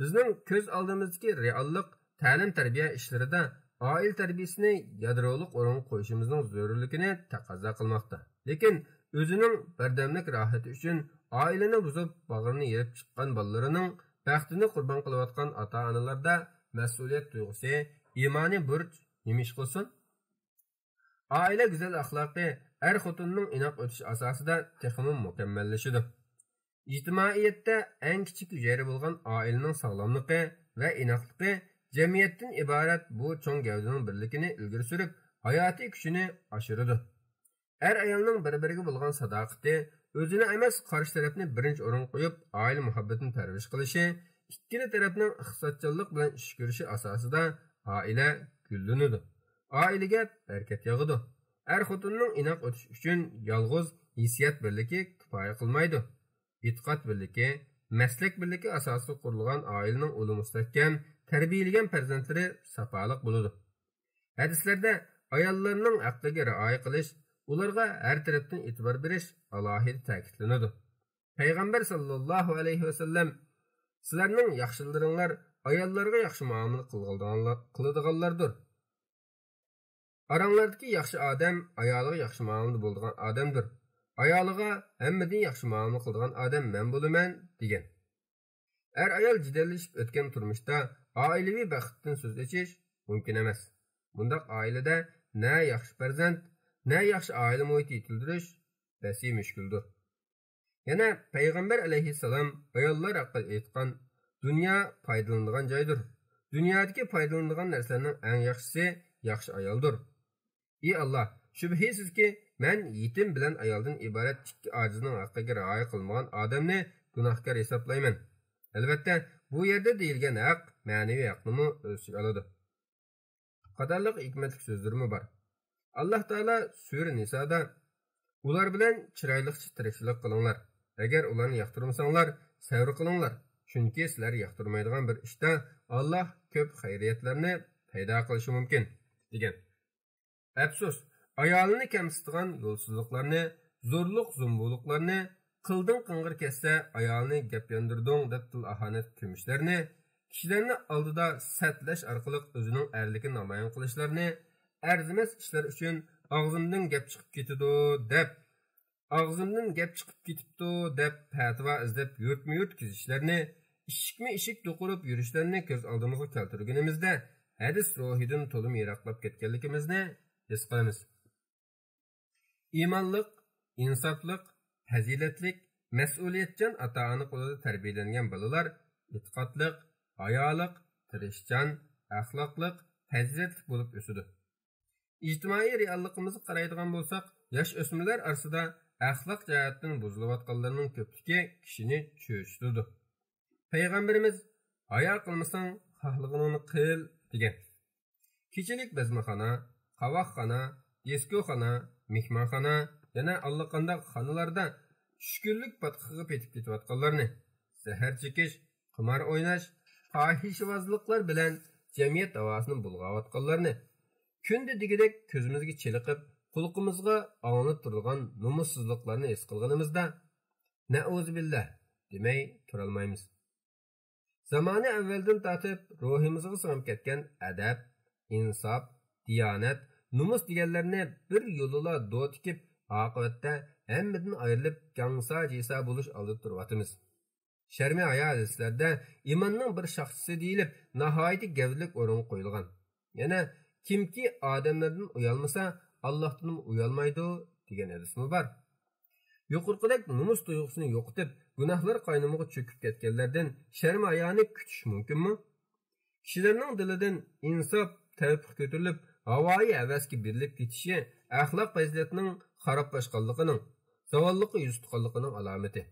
بىزنىڭ كۆز ئالدىمىزدىكى رېئاللىق تەلىم-تەربىيە ئىشلىرىدا ئائىلە تەربىيەسىنى يادرولۇق ئورۇنغا قويۇشىمىزنىڭ زۆرۈرلۈكىنى تەقەززا قىلماقتا. لېكىن ئۆزىنىڭ بىردەملىك راھىتى ئۈچۈن ئائىلىنى بۇزۇپ، باغرىنى يېرىپ چىققان بالىلىرىنىڭ بەختىنى قۇربان قىلىۋاتقان ئاتا-ئانىلاردا مەسئۇلىيەت تۇيغۇسى، ئىمانىي بۇرچ نېمە ئىش قىلسۇن؟ ئائىلە گۈزەل ئەخلاقى ئەر-خوتۇننىڭ ئىناق ئۆتۈش ئاساسىدا تېخىمۇ مۇكەممەللىشىدۇ. ئىجتىمائىيەتتە ئەڭ كىچىك ھۈجەيرە بولغان ئائىلىنىڭ ساغلاملىقى ۋە ئىناقلىقى جەمئىيەتتىن ئىبارەت بۇ چوڭ گەۋدىنىڭ بىرلىكىنى ئىلگىرى سۈرۈپ، ھاياتىي كۈچىنى ئاشۇرىدۇ. ئەر-ئايالنىڭ بىر-بىرىگە بولغان ساداقىتى، ئۆزىنى ئەمەس، قارشى تەرەپنى بىرىنچى ئورۇنغا قويۇپ، ئائىلە مۇھەببىتىنى پەرۋىش قىلىشى، ئىككىلا تەرەپنىڭ ئىقتىسادچانلىق بىلەن ئىش كۆرۈشى ئاساسىدا ئائىلە گۈللىنىدۇ. ئائىلىگە بەرىكەت ياغىدۇ. ئەر-خوتۇننىڭ ئىناق ئۆتۈشى ئۈچۈن يالغۇز ھېسسىيات بىرلىكى كۇپايە قىلمايدۇ. ئېتىقاد بىرلىكى، مەسلەك بىرلىكى ئاساسىدا قۇرۇلغان ئائىلىنىڭ ئۇلى مۇستەھكەم، تەربىيەلىگەن پەرزەنتلىرى ساپالىق بولىدۇ. ھەدىسلەردە ئاياللارنىڭ ھەققىگە رىئايە قىلىش، ئۇلارغا ھەر تەرەپتىن ئېتىبار بېرىش ئالاھىدە تەكىتلىنىدۇ. پەيغەمبەر ساللاللاھۇ ئەلەيھى ۋەسەللەم، «سىلەرنىڭ ياخشىلىرىڭلار ئاياللارغا ياخشى مۇئامىلە قىلغانلار-، قىلىدىغانلاردۇر. ئاراڭلاردىكى ياخشى ئادەم ئايالىغا ياخشى مۇئامىلىدە بولىدىغان ئادەمدۇر. ئايالىغا ھەممىدىن ياخشى مۇئامىلە قىلىدىغان ئادەم مەن بولىمەن» دېگەن. ئەر-ئايال جېدەللىشىپ ئۆتكەن تۇرمۇشتا ئائىلىۋى بەختتىن سۆز ئېچىش مۇمكىن ئەمەس. بۇنداق ئائىلىدە نە ياخشى پەرزەنت، نە ياخشى ئائىلە مۇھىتى يېتىلدۈرۈش بەسى مۈشكۈلدۇر. يەنە پەيغەمبەر ئەلەيھىسسالام ئاياللار ھەققىدە ئېيتقان، دۇنيا پايدىلىنىدىغان جايدۇر. دۇنيادىكى پايدىلىنىدىغان نەرسىلەرنىڭ ئەڭ ياخشىسى ياخشى ئايالدۇر. ئى ئاللا، شۈبھىسىزكى، مەن يېتىم بىلەن ئايالدىن ئىبارەت ئىككى ئاجىزنىڭ ھەققىگە رىئايە قىلمىغان ئادەمنى گۇناھكار ھېسابلايمەن. ئەلۋەتتە، بۇ يەردە دېيىلگەن ھەق مەنىۋى ھەقنىمۇ ئۆز ئىچىگە ئالىدۇ. قاتارلىق ھېكمەتلىك سۆزلىرىمۇ بار. ئاللا تائالا سۈرە نىسادا، ئۇلار بىلەن چىرايلىقچە تىرىكچىلىك قىلىڭلار. ئەگەر ئۇلارنى ياقتۇرمىساڭلار، سەۋر قىلىڭلار. چۈنكى سىلەر ياقتۇرمايدىغان بىر ئىشتا ئاللا كۆپ خەيرىيەتلەرنى پەيدا قىلىشى مۇمكىن، دېگەن. ئەپسۇس، ئايالىنى كەمسىتىدىغان يولسىزلىقلارنى، زورلۇق-زومبۇلۇقلارنى، قىلدىڭ قىڭغىر كەتسە، ئايالىنى گەپ ياندۇردۇڭ دەپ تىل ئاھانەت كۆمۈشلەرنى، كىشىلەرنى ئالدىدا سەتلەش ئارقىلىق ئۆزىنىڭ ئەرلىكىنى نامايان قىلىشلارنى، ئەرزىمەس ئىشلار ئۈچۈن ئاغزىمدىن گەپ چىقىپ كېتىدۇ دەپ، ئاغزىمدىن گەپ چىقىپ كېتىپتۇ دەپ پەتىۋا ئىزدەپ يۇرتمۇ يۇرت كېزىشلەرنى، ئىشىكمۇ ئىشىك دوقۇرۇپ يۈرۈشلەرنى كۆز ئالدىمىزغا كەلتۈرگىنىمىزدە، ھەدىس روھىدىن تولىمۇ يىراقلاپ كەتكەنلىكىمىزنى ھېس قىلىمىز. ئىمانلىق، ئىنساپلىق، پەزىلەتلىك، مەسئۇلىيەتچان ئاتا-ئانا قولىدا تەربىيەلەنگەن بالىلار ئېتىقادلىق، ھايالىق، تىرىشچان، ئەخلاقلىق، پەزىلەتلىك بولۇپ ئۆسىدۇ. ئىجتىمائىي رېئاللىقىمىزغا قارايدىغان بولساق، ياش ئۆسمۈرلەر ئارىسىدا ئەخلاق جەھەتتىن بۇزۇلۇۋاتقانلارنىڭ كۆپلۈكى كىشىنى چۆچۈتىدۇ. پەيغەمبىرىمىز، «ھايا قىلمىساڭ، خاھلىغىنىڭنى قىل» دېگەن. كېچىلىك بەزمىخانا، قاۋاقخانا، دىسكوخانا، مېھمانخانا، يەنە ئاللىقانداق خانىلاردا چۈشكۈنلۈك پاتقىقىغا پېتىپ كېتىۋاتقانلارنى، زەھەر چېكىش، قىمار ئويناش، پاھىشىۋازلىقلار بىلەن جەمئىيەت ھاۋاسىنى بۇلغاۋاتقانلارنى، كۈندە دېگۈدەك كۆزىمىزگە چېلىقىپ، قۇلىقىمىزغا ئاڭلىنىپ تۇرىدىغان نومۇسسىزلىقلارنى ھېس قىلغىنىمىزدا، «نەئۇزۇبىللا» دېمەي تۇرالمايمىز. زامانە ئەۋۋەلدىن تارتىپ روھىمىزغا سىڭىپ كەتكەن ئەدەپ، ئىنساپ، دىيانەت، نومۇس دېگەنلەرنى بىر يولىلا دو تىكىپ، ئاقىۋەتتە ھەممىدىن ئايرىلىپ، گاڭسا-جىسا بولۇش ئالدىدا تۇرۇۋاتىمىز. شەرمى ھايا ھەدىسلەردە ئىماننىڭ بىر شاخسىسى دېيىلىپ، ناھايىتى گەۋدىلىك ئورۇنغا قويۇلغان. يەنە، «كىمكى ئادەملەردىن ئۇيالمىسا، ئاللاھتىنمۇ ئۇيالمايدۇ» دېگەن ھەدىسمۇ بار. يۇقىرىقىدەك نومۇس تۇيغۇسىنى يوقىتىپ، گۇناھلار قاينىمىغا چۆكۈپ كەتكەنلەردىن شەرم-ھايانى كۈتۈش مۇمكىنمۇ؟ كىشىلەرنىڭ دىلىدىن ئىنساپ، تەۋپىق كۆتۈرۈلۈپ، ھاۋايى ھەۋەسكە بېرىلىپ كېتىشى ئەخلاق پەزىلەتنىڭ خارابلاشقانلىقىنىڭ، زاۋاللىققا يۈز تۇتقانلىقىنىڭ ئالامىتى.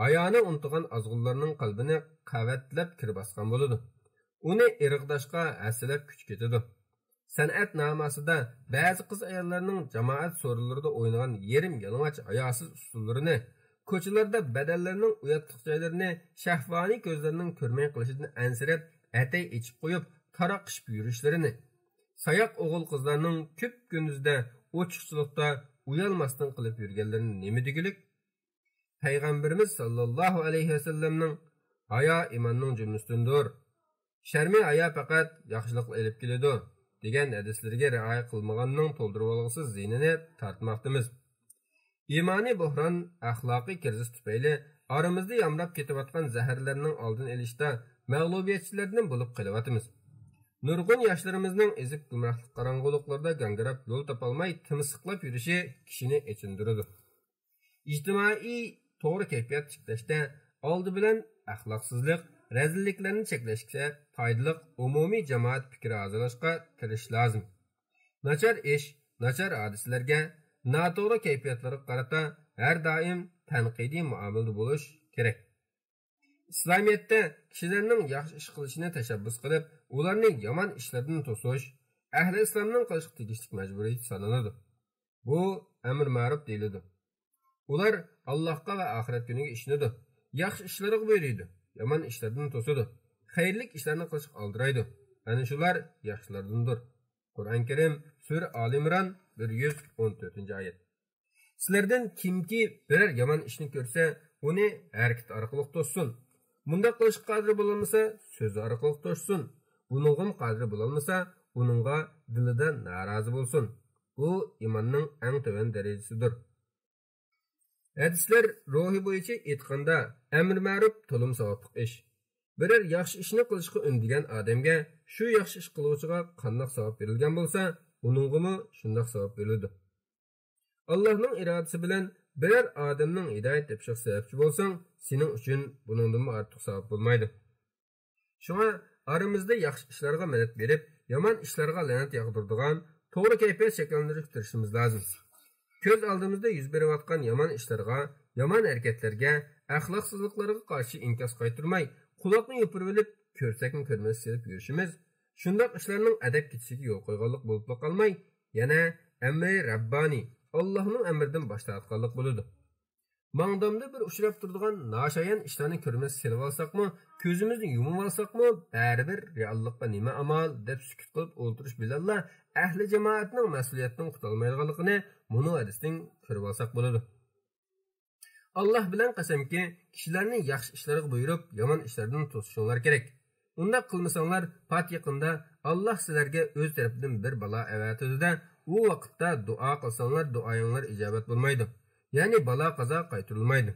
ھايانى ئۇنتۇغان ئازغۇنلارنىڭ قەلبىنى قەۋەتلەپ كىر باسقان بولىدۇ. ئۇنى ئىرغىداشقا ھەسسىلەپ كۈچ كېتىدۇ. سەنئەت ناماسىدا بەزى قىز-ئاياللارنىڭ جامائەت سورۇنلىرىدا ئوينىغان يېرىم يالىڭاچ ھاياسىز ئۇسسۇللىرىنى، كوچىلاردا بەدەنلىرىنىڭ ئۇياتلىق جايلىرىنى شەھۋانىي كۆزلەرنىڭ كۆرمەي قېلىشىدىن ئەنسىرەپ، ئەتەي ئېچىپ قويۇپ، تاراققىشىپ يۈرۈشلىرىنى، ساياق ئوغۇل-قىزلارنىڭ كۈپ-كۈندۈزدە ئوچۇقچىلىقتا ئۇيالماستىن قىلىپ يۈرگەنلىرىنى نېمە دېگۈلۈك؟ پەيغەمبىرىمىز ساللاللاھۇ ئەلەيھى ۋەسەللەمنىڭ، «ھايا ئىماننىڭ جۈملىسىدىندۇر، شەرمى ھايا پەقەت ياخشىلىققا ئېلىپ كېلىدۇ» دېگەن ھەدىسلىرىگە رىئايە قىلمىغاننىڭ تولدۇرۇۋالغۇسىز زىيىنىنى تارتماقتىمىز. ئىمانىي بوھران، ئەخلاقىي كىرىزىس تۈپەيلى ئارىمىزدا يامراپ كېتىۋاتقان زەھەرلەرنىڭ ئالدىنى ئېلىشتا مەغلۇبىيەتچىلەردىن بولۇپ قېلىۋاتىمىز. نۇرغۇن ياشلىرىمىزنىڭ ئېزىپ گۇمراھلىق قاراڭغۇلۇقلىرىدا گاڭگىراپ يول تاپالماي تىمسىقلاپ يۈرۈشى كىشىنى ئېچىندۇرىدۇ. ئىجتىمائىي توغرا كەيپىيات تىكلەشتە ئالدى بىلەن ئەخلاقسىزلىق، رەزىللىكلەرنى چەكلەشكە پايدىلىق ئومۇمىي جامائەت پىكرى ھازىرلاشقا تىرىشىش لازىم. ناچار ئىش، ناچار ھادىسىلەرگە، ناتوغرا كەيپىياتلارغا قارىتا ھەر دائىم تەنقىدىي مۇئامىلىدە بولۇش كېرەك. ئىسلامىيەتتە كىشىلەرنىڭ ياخشى ئىش قىلىشىنى تەشەببۇس قىلىپ، ئۇلارنى يامان ئىشلاردىن توسۇش، ئەھلى ئىسلامنىڭ قىلىشقا تېگىشلىك مەجبۇرىيىتى سانىلىدۇ. بۇ ئەمر مەرۇپ دېيىلىدۇ. ئۇلار ئاللاھقا ۋە ئاخىرەت كۈنىگە ئىشىنىدۇ، ياخشى ئىشلارغا بۇيرۇيدۇ، يامان ئىشلاردىن توسىدۇ، خەيرلىك ئىشلارنى قىلىشقا ئالدىرايدۇ. ئەنە شۇلار ياخشىلاردىندۇر. قۇرئان كەرىم، سۈرە ئالى ئىمران، بىر يۈز ئون تۆتىنچى ئايەت. سىلەردىن كىمكى بىرەر يامان ئىشنى كۆرسە، ئۇنى ھەرىكىتى ئارقىلىق توسسۇن. مۇنداق قىلىشقا قادىر بولالمىسا، سۆزى ئارقىلىق توسسۇن. بۇنىڭغىمۇ قادىر بولالمىسا، ئۇنىڭغا دىلىدا نارازى بولسۇن. بۇ ئىماننىڭ ئەڭ تۆۋەن دەرىجىسىدۇر. ھەدىسلەر روھى بويىچە ئېيتقاندا، ئەمر مەرۇپ تولىمۇ ساۋابلىق ئىش. بىرەر ياخشى ئىشنى قىلىشقا ئۈندىگەن ئادەمگە شۇ ياخشى ئىش قىلغۇچىغا قانداق ساۋاب بېرىلگەن بولسا، ئۇنىڭغىمۇ شۇنداق ساۋاب بېرىلىدۇ. ئاللاھنىڭ ئىرادىسى بىلەن بىرەر ئادەمنىڭ ھىدايەت تېپىشىغا سەۋەبچى بولساڭ، سېنىڭ ئۈچۈن بۇنىڭدىنمۇ ئارتۇق ساۋاب بولمايدۇ. شۇڭا ئارىمىزدا ياخشى ئىشلارغا مەدەت بېرىپ، يامان ئىشلارغا لەنەت ياغدۇرىدىغان توغرا كەيپىيات شەكىللەندۈرۈشكە تىرىشىشىمىز لازىم. كۆز ئالدىمىزدا يۈز بېرىۋاتقان يامان ئىشلارغا، يامان ھەرىكەتلەرگە، ئەخلاقسىزلىقلارغا قارشى ئىنكاس قايتۇرماي، قۇلاقنى يوپۇرۇۋېلىپ، كۆرسەكنى كۆرمەس سېلىپ يۈرۈشىمىز شۇنداق ئىشلارنىڭ ئەدەپ كېتىشىگە يول قويغانلىق بولۇپلا قالماي، يەنە ئەمرى رەببانىي، ئاللاھنىڭ ئەمرىدىن باش تارتقانلىق بولىدۇ. ماڭدامدا بىر ئۇچراپ تۇرىدىغان ناشايان ئىشلارنى كۆرمەس سېلىۋالساقمۇ، كۆزىمىزنى يۇمۇۋالساقمۇ، بەرىبىر رېئاللىققا نېمە ئامال دەپ سۈكۈت قىلىپ ئولتۇرۇش بىلەنلا ئەھلى جامائەتنىڭ مەسئۇلىيەتتىن قۇتۇلمايدىغانلىقىنى مۇنۇ ھەدىستىن كۆرۈۋالساق بولىدۇ. ئاللاھ بىلەن قەسەمكى، كىشىلەرنى ياخشى ئىشلارغا بۇيرۇپ، يامان ئىشلاردىن توسۇشۇڭلار كېرەك. ئۇنداق قىلمىساڭلار، پات يېقىندا ئاللاھ سىلەرگە ئۆز تەرىپىدىن بىر بالا ئەۋەتىدۇ-دە، ئۇ ۋاقىتتا دۇئا قىلساڭلار، دۇئايىڭلار ئىجابەت بولمايدۇ. يەنى بالا قازا قايتۇرۇلمايدۇ.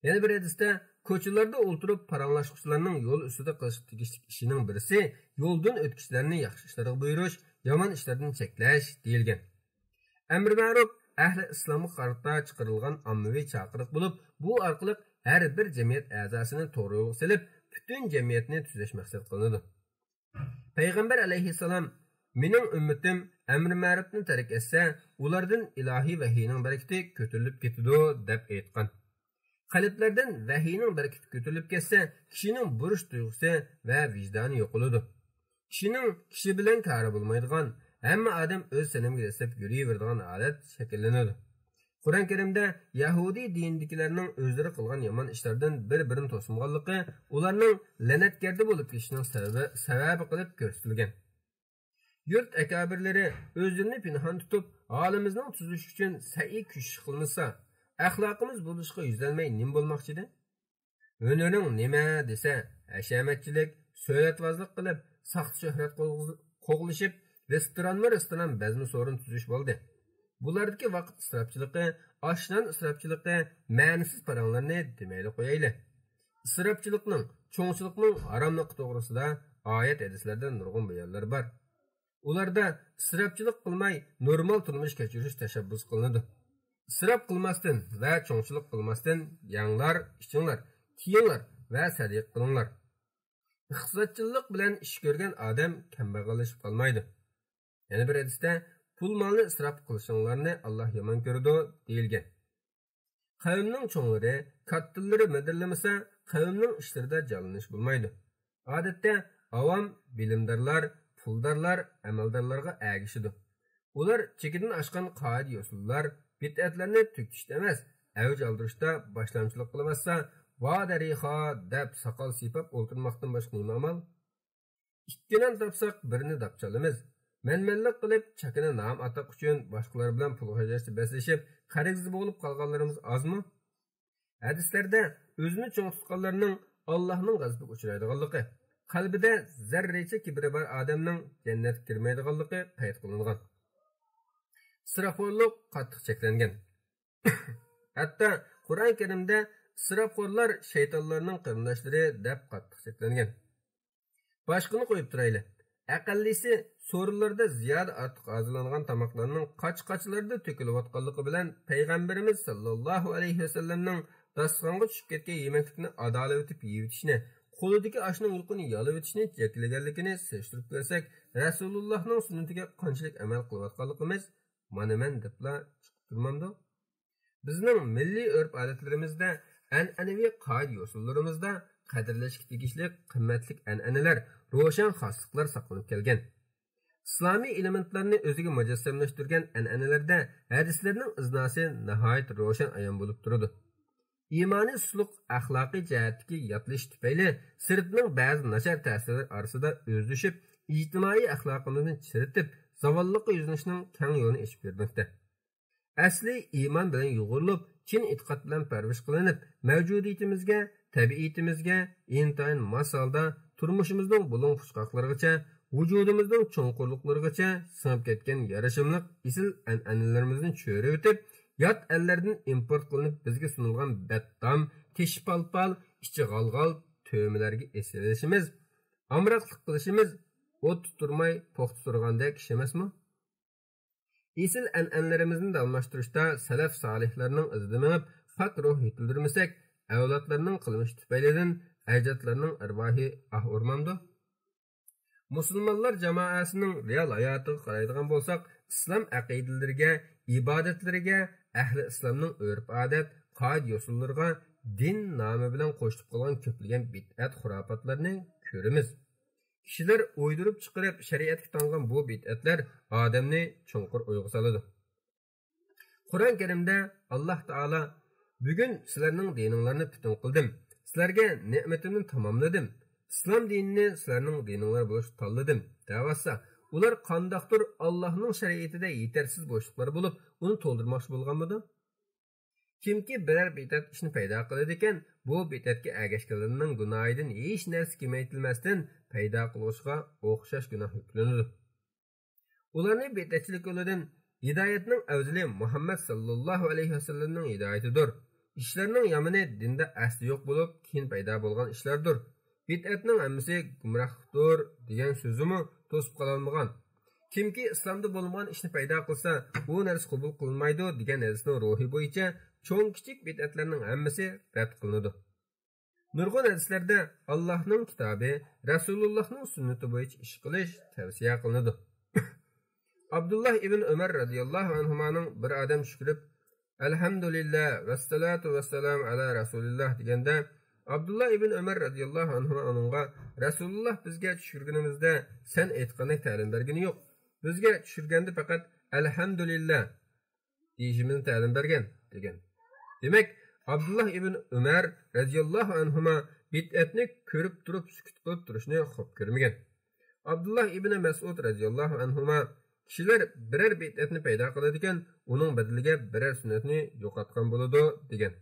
يەنە بىر ھەدىستە، كوچىلاردا ئولتۇرۇپ پاراڭلاشقۇچىلارنىڭ يول ئۈستىدە قىلىشقا تېگىشلىك ئىشىنىڭ بىرسى، يولدىن ئۆتكۈچىلەرنى ياخشى ئىشلارغا بۇيرۇش، يامان ئىشلاردىن چەكلەش دېيىلگەن. ئەمرى مەرۇپ ئەھلى ئىسلامغا قارىتا چىقىرىلغان ئاممىۋى چاقىرىق بولۇپ، بۇ ئارقىلىق ھەر بىر جەمئىيەت ئەزاسىنى توغرا يولغا سېلىپ، پۈتۈن جەمئىيەتنى تۈزەش مەقسەت قىلىنىدۇ. پەيغەمبەر ئەلەيھىسسالام، مېنىڭ ئۈممىتىم ئەمرى مەرۇپنى تەرك ئەتسە، ئۇلاردىن ئىلاھىي ۋەھىينىڭ بەرىكىتى كۆتۈرۈلۈپ كېتىدۇ، دەپ ئېيتقان. قەلبلەردىن ۋەھىينىڭ بەرىكىتى كۆتۈرۈلۈپ كەتسە، كىشىنىڭ بۇرچ تۇيغۇسى ۋە ۋىجدانى يوقىلىدۇ. كىشىنىڭ كىشى بىلەن كارى بولمايدىغان، ھەممە ئادەم ئۆز سەنەمگە دەسسەپ يۈرۈۋېرىدىغان ھالەت شەكىللىنىدۇ. قۇرئان كەرىمدە يەھۇدىي دىنىدىكىلەرنىڭ ئۆزلىرى قىلغان يامان ئىشلاردىن بىر-بىرىنى توسمىغانلىقى ئۇلارنىڭ لەنەتگەردە بولۇپ كېتىشىنىڭ سەۋەبى، سەۋەبى قىلىپ كۆرسىتىلگەن. يۇرت ئەكابىرلىرى ئۆزلىرىنى پىنھان تۇتۇپ، ھالىمىزنىڭ تۈزۈلۈشى ئۈچۈن سەئى كۈچ قىلمىسا، ئەخلاقىمىز بۇزۇلۇشقا يۈزلەنمەي نېمە بولماقچىدى؟ ھۈنىرىڭ نېمە دېسە، ھەشەمەتچىلىك، سۆلەتۋازلىق قىلىپ، ساختا شۆھرەت قوغ-، قوغلىشىپ، رېستورانمۇ رېستوران، بەزمۇ سورۇن تۈزۈش بولدى. بۇلاردىكى ۋاقىت ئىسراپچىلىقى، ئاش-نان ئىسراپچىلىقى، مەنىسىز پاراڭلارنى دېمەيلا قويايلى. ئىسراپچىلىقنىڭ، چوڭچىلىقنىڭ ھاراملىقى توغرىسىدا ئايەت، ھەدىسلەردە نۇرغۇن بايانلار بار. ئۇلاردا ئىسراپچىلىق قىلماي، نورمال تۇرمۇش كەچۈرۈش تەشەببۇس قىلىنىدۇ. ئىسراپ قىلماستىن ۋە چوڭچىلىق قىلماستىن يەڭلار، ئىچىڭلار، كىيىڭلار ۋە سەدىقە قىلىڭلار. ئىقتىسادچىللىق بىلەن ئىش كۆرگەن ئادەم كەمبەغەللىشىپ قالمايدۇ. يەنە بىر ھەدىستە، پۇل-مالنى ئىسراپ قىلىشىڭلارنى ئاللاھ يامان كۆرىدۇ، دېيىلگەن. قەۋمنىڭ چوڭلىرى، كاتتىلىرى مىدىرلىمىسا، قەۋمنىڭ ئىشلىرىدا جانلىنىش بولمايدۇ. ئادەتتە ئاۋام بىلىمدارلار، پۇلدارلار، ئەمەلدارلارغا ئەگىشىدۇ. ئۇلار چېكىدىن ئاشقان قائىدە-يوسۇنلار، بىدئەتلەرنى تۈگىتىشتە ئەمەس، ئەۋج ئالدۇرۇشتا باشلامچىلىق قىلىۋاتسا، ۋا دەرىخا دەپ ساقال سىيپاپ ئولتۇرماقتىن باشقا نېمە ئامال؟ ئىككى نان تاپساق، بىرىنى داپچالىمىز. مەنمەنلىك قىلىپ، چاكىنا نام-ئاتاق ئۈچۈن باشقىلار بىلەن پۇل خەجلەشتە بەسلىشىپ، قەرزدار بولۇپ قالغانلىرىمىز ئازمۇ؟ ھەدىسلەردە ئۆزىنى چوڭ تۇتقانلارنىڭ ئاللاھنىڭ غەزىپىگە ئۇچرايدىغانلىقى، قەلبىدە زەررىچە كىبرى بار ئادەمنىڭ جەننەتكە كىرمەيدىغانلىقى قەيت قىلىنغان. ئىسراپخورلۇق قاتتىق چەكلەنگەن. ھەتتا قۇرئان كەرىمدە ئىسراپخورلار شەيتانلارنىڭ قېرىنداشلىرى دەپ قاتتىق چەكلەنگەن. باشقىنى قويۇپ تۇرايلى. ئەقەللىسى سورۇنلاردا زىيادە ئارتۇق ھازىرلانغان تاماقلارنىڭ قاچا-قاچىلاردا تۆكۈلۈۋاتقانلىقى بىلەن پەيغەمبىرىمىز ساللاللاھۇ ئەلەيھى ۋەسەللەمنىڭ داستىخانغا چۈشۈپ كەتكەن يېمەكلىكنى ئادالىۋېتىپ يەۋېتىشنى، قولىدىكى ئاشنىڭ يۇقىنى يالىۋېتىشنى جەكلىگەنلىكىنى سېلىشتۇرۇپ كۆرسەك، رەسۇلۇللاھنىڭ سۈننىتىگە قانچىلىك ئەمەل قىلىۋاتقانلىقىمىز مانا مەن دەپلا چىقىپ تۇرمامدۇ؟ بىزنىڭ مىللىي ئۆرپ-ئادەتلىرىمىزدە، ئەنئەنىۋى قائىدە-يوسۇنلىرىمىزدا قەدىرلەشكە تېگىشلىك قىممەتلىك ئەنئەنىلەر، روشەن خاسلىقلار ساقلىنىپ كەلگەن. ئىسلامىي ئېلېمېنتلارنى ئۆزىگە مۇجەسسەملەشتۈرگەن ئەنئەنىلەردە ھەدىسلەرنىڭ ئىزناسى ناھايىتى روشەن ئايان بولۇپ تۇرىدۇ. ئىمانىي سۇسلۇق ئەخلاقىي جەھەتتىكى ياتلىشىش تۈپەيلى سىرتنىڭ بەزى ناچار تەسىرلىرى ئارىسىدا ئۆزلىشىپ، ئىجتىمائىي ئەخلاقىمىزنى چىرىتىپ، زاۋاللىققا يۈزلىنىشنىڭ كەڭ يولىنى ئېچىپ بەرمەكتە. ئەسلى ئىمان بىلەن يۇغۇرۇلۇپ، چىن ئېتىقاد بىلەن پەرۋىش قىلىنىپ، مەۋجۇدىيىتىمىزگە، تەبىئىتىمىزگە ئىنتايىن ماس ھالدا تۇرمۇشىمىزنىڭ بۇلۇڭ-پۇچقاقلىرىغىچە، ۋۇجۇدىمىزنىڭ چوڭقۇرلۇقلىرىغىچە سىڭىپ كەتكەن يارىشىملىق ئېسىل ئەنئەنىلىرىمىزنى چۆرۈۋېتىپ، يات ئەللەردىن ئىمپورت قىلىنىپ بىزگە سۇنۇلغان بەتتام، تېشى پالپال، ئىچى غالغال تۆمىلەرگە ئېسىلىشىمىز، ئامراقلىق قىلىشىمىز ئوتتا تۇرماي پوختا تۇرغاندەك ئىش ئەمەسمۇ؟ ئېسىل ئەنئەنىلىرىمىزنى داۋاملاشتۇرۇشتا سەلەف سالىھلارنىڭ ئىزىدا مېڭىپ، پاك روھ يېتىلدۈرمىسەك، ئەۋلادلارنىڭ قىلمىشى تۈپەيلىدىن ئەجدادلارنىڭ ئەرۋاھى ئاھ ئۇرمامدۇ؟ مۇسۇلمانلار جامائەسىنىڭ رېئال ھاياتىغا قارايدىغان بولساق، ئىسلام ئەقىدىلىرىگە، ئىبادەتلىرىگە، ئەھلى ئىسلامنىڭ ئۆرپ-ئادەت، قائىدە-يوسۇنلىرىغا دىن نامى بىلەن قوشۇلۇپ قالغان كۆپلىگەن بىدئەت-خۇراپاتلارنى كۆرىمىز. كىشىلەر ئويدۇرۇپ چىقىرىپ شەرىئەتكە تاڭغان بۇ بىدئەتلەر ئادەمنى چوڭقۇر ئويغا سالىدۇ. قۇرئان كەرىمدە ئاللاھ تائالا، «بۈگۈن سىلەرنىڭ دىنىڭلارنى پۈتۈن قىلدىم، سىلەرگە نېمىتىمنى تاماملىدىم، ئىسلام دىنىنى سىلەرنىڭ دىنىڭلار بولۇشقا تاللىدىم» دەۋاتسا، ئۇلار قانداقتۇر ئاللاھنىڭ شەرىئىتىدە يېتەرسىز بوشلۇقلار بولۇپ، ئۇنى تولدۇرماقچى بولغانمىدۇ؟ كىمكى بىرەر بىدئەت ئىشنى پەيدا قىلىدىكەن، بۇ بىدئەتكە ئەگەشكەنلەرنىڭ گۇناھىدىن ھېچ نەرسە كېمەيتىلمەستىن پەيدا قىلغۇچىغا ئوخشاش گۇناھ يۈكلىنىدۇ. ئۇلارنى بىدئەتچىلىك يولىدىن، ھىدايەتنىڭ ئەۋزىلى مۇھەممەد ساللاللاھۇ ئەلەيھى ۋەسەللەمنىڭ ھىدايىتىدۇر. ئىشلارنىڭ يامىنى دىندا ئەسلى يوق بولۇپ، كېيىن پەيدا بولغان ئىشلاردۇر. بىدئەتنىڭ ھەممىسى گۇمراھلىقتۇر دېگەن سۆزىمۇ توسۇپ قالالمىغان. كىمكى ئىسلامدا بولمىغان ئىشنى پەيدا قىلسا، ئۇ نەرسە قوبۇل قىلىنمايدۇ دېگەن ھەدىسنىڭ روھى بويىچە چوڭ-كىچىك بىدئەتلەرنىڭ ھەممىسى رەت قىلىنىدۇ. نۇرغۇن ھەدىسلەردە ئاللاھنىڭ كىتابى، رەسۇلۇللاھنىڭ سۈننىتى بويىچە ئىش قىلىش تەۋسىيە قىلىنىدۇ. ئابدۇللاھ ئىبن ئۆمەر رەزىياللاھۇ ئەنھۇمانىڭ بىر ئادەم چۈشكۈرۈپ، «ئەلھەمدۇلىللاھ، ۋەسسالاتۇ ۋەسسالامۇ ئەلا رەسۇلىللاھ» دېگەندە، ئابدۇللاھ ئىبن ئۆمەر رەزىياللاھۇ ئەنھۇما ئۇنىڭغا، «رەسۇلۇللاھ بىزگە چۈشكۈرگىنىمىزدە سەن ئېيتقاندەك تەلىم بەرگىنى يوق. بىزگە چۈشكۈرگەندە پەقەت ئەلھەمدۇلىللاھ دېيىشىمىزنى تەلىم بەرگەن» دېگەن. دېمەك، ئابدۇللاھ ئىبن ئۆمەر رەزىياللاھۇ ئەنھۇما بىدئەتنى كۆرۈپ تۇرۇپ سۈكۈت قىلىپ تۇرۇشنى خوپ كۆرمىگەن. ئابدۇللاھ ئىبن مەسئۇد رەزىياللاھۇ ئەنھۇما، «كىشىلەر بىرەر بىدئەتنى پەيدا قىلىدىكەن، ئۇنىڭ بەدىلىگە بىرەر سۈننەتنى يوقاتقان بولىدۇ» دېگەن.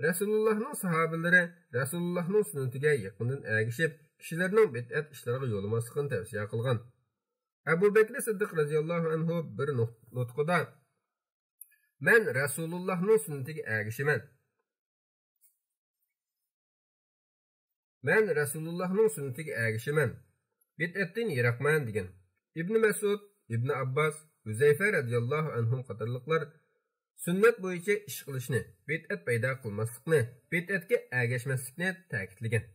رەسۇلۇللاھنىڭ ساھابىلىرى رەسۇلۇللاھنىڭ سۈننىتىگە يېقىندىن ئەگىشىپ، كىشىلەرنىڭ بىدئەت ئىشلارغا يولىماسلىقىنى تەۋسىيە قىلغان. ئەبۇ بەكرى سىددىق رەزىياللاھۇ ئەنھۇ بىر نۇت-، نۇتقىدا، «مەن رەسۇلۇللاھنىڭ سۈننىتىگە ئەگىشىمەن. مەن رەسۇلۇللاھنىڭ سۈننىتىگە ئەگىشىمەن. بىدئەتتىن يىراقمەن» دېگەن. ئىبنى مەسئۇد، ئىبنى ئابباس، ھۈزەيفە رەزىياللاھۇ ئەنھۇم قاتارلىقلار سۈننەت بويىچە ئىش قىلىشنى، بىدئەت پەيدا قىلماسلىقنى، بىدئەتكە ئەگەشمەسلىكنى تەكىتلىگەن.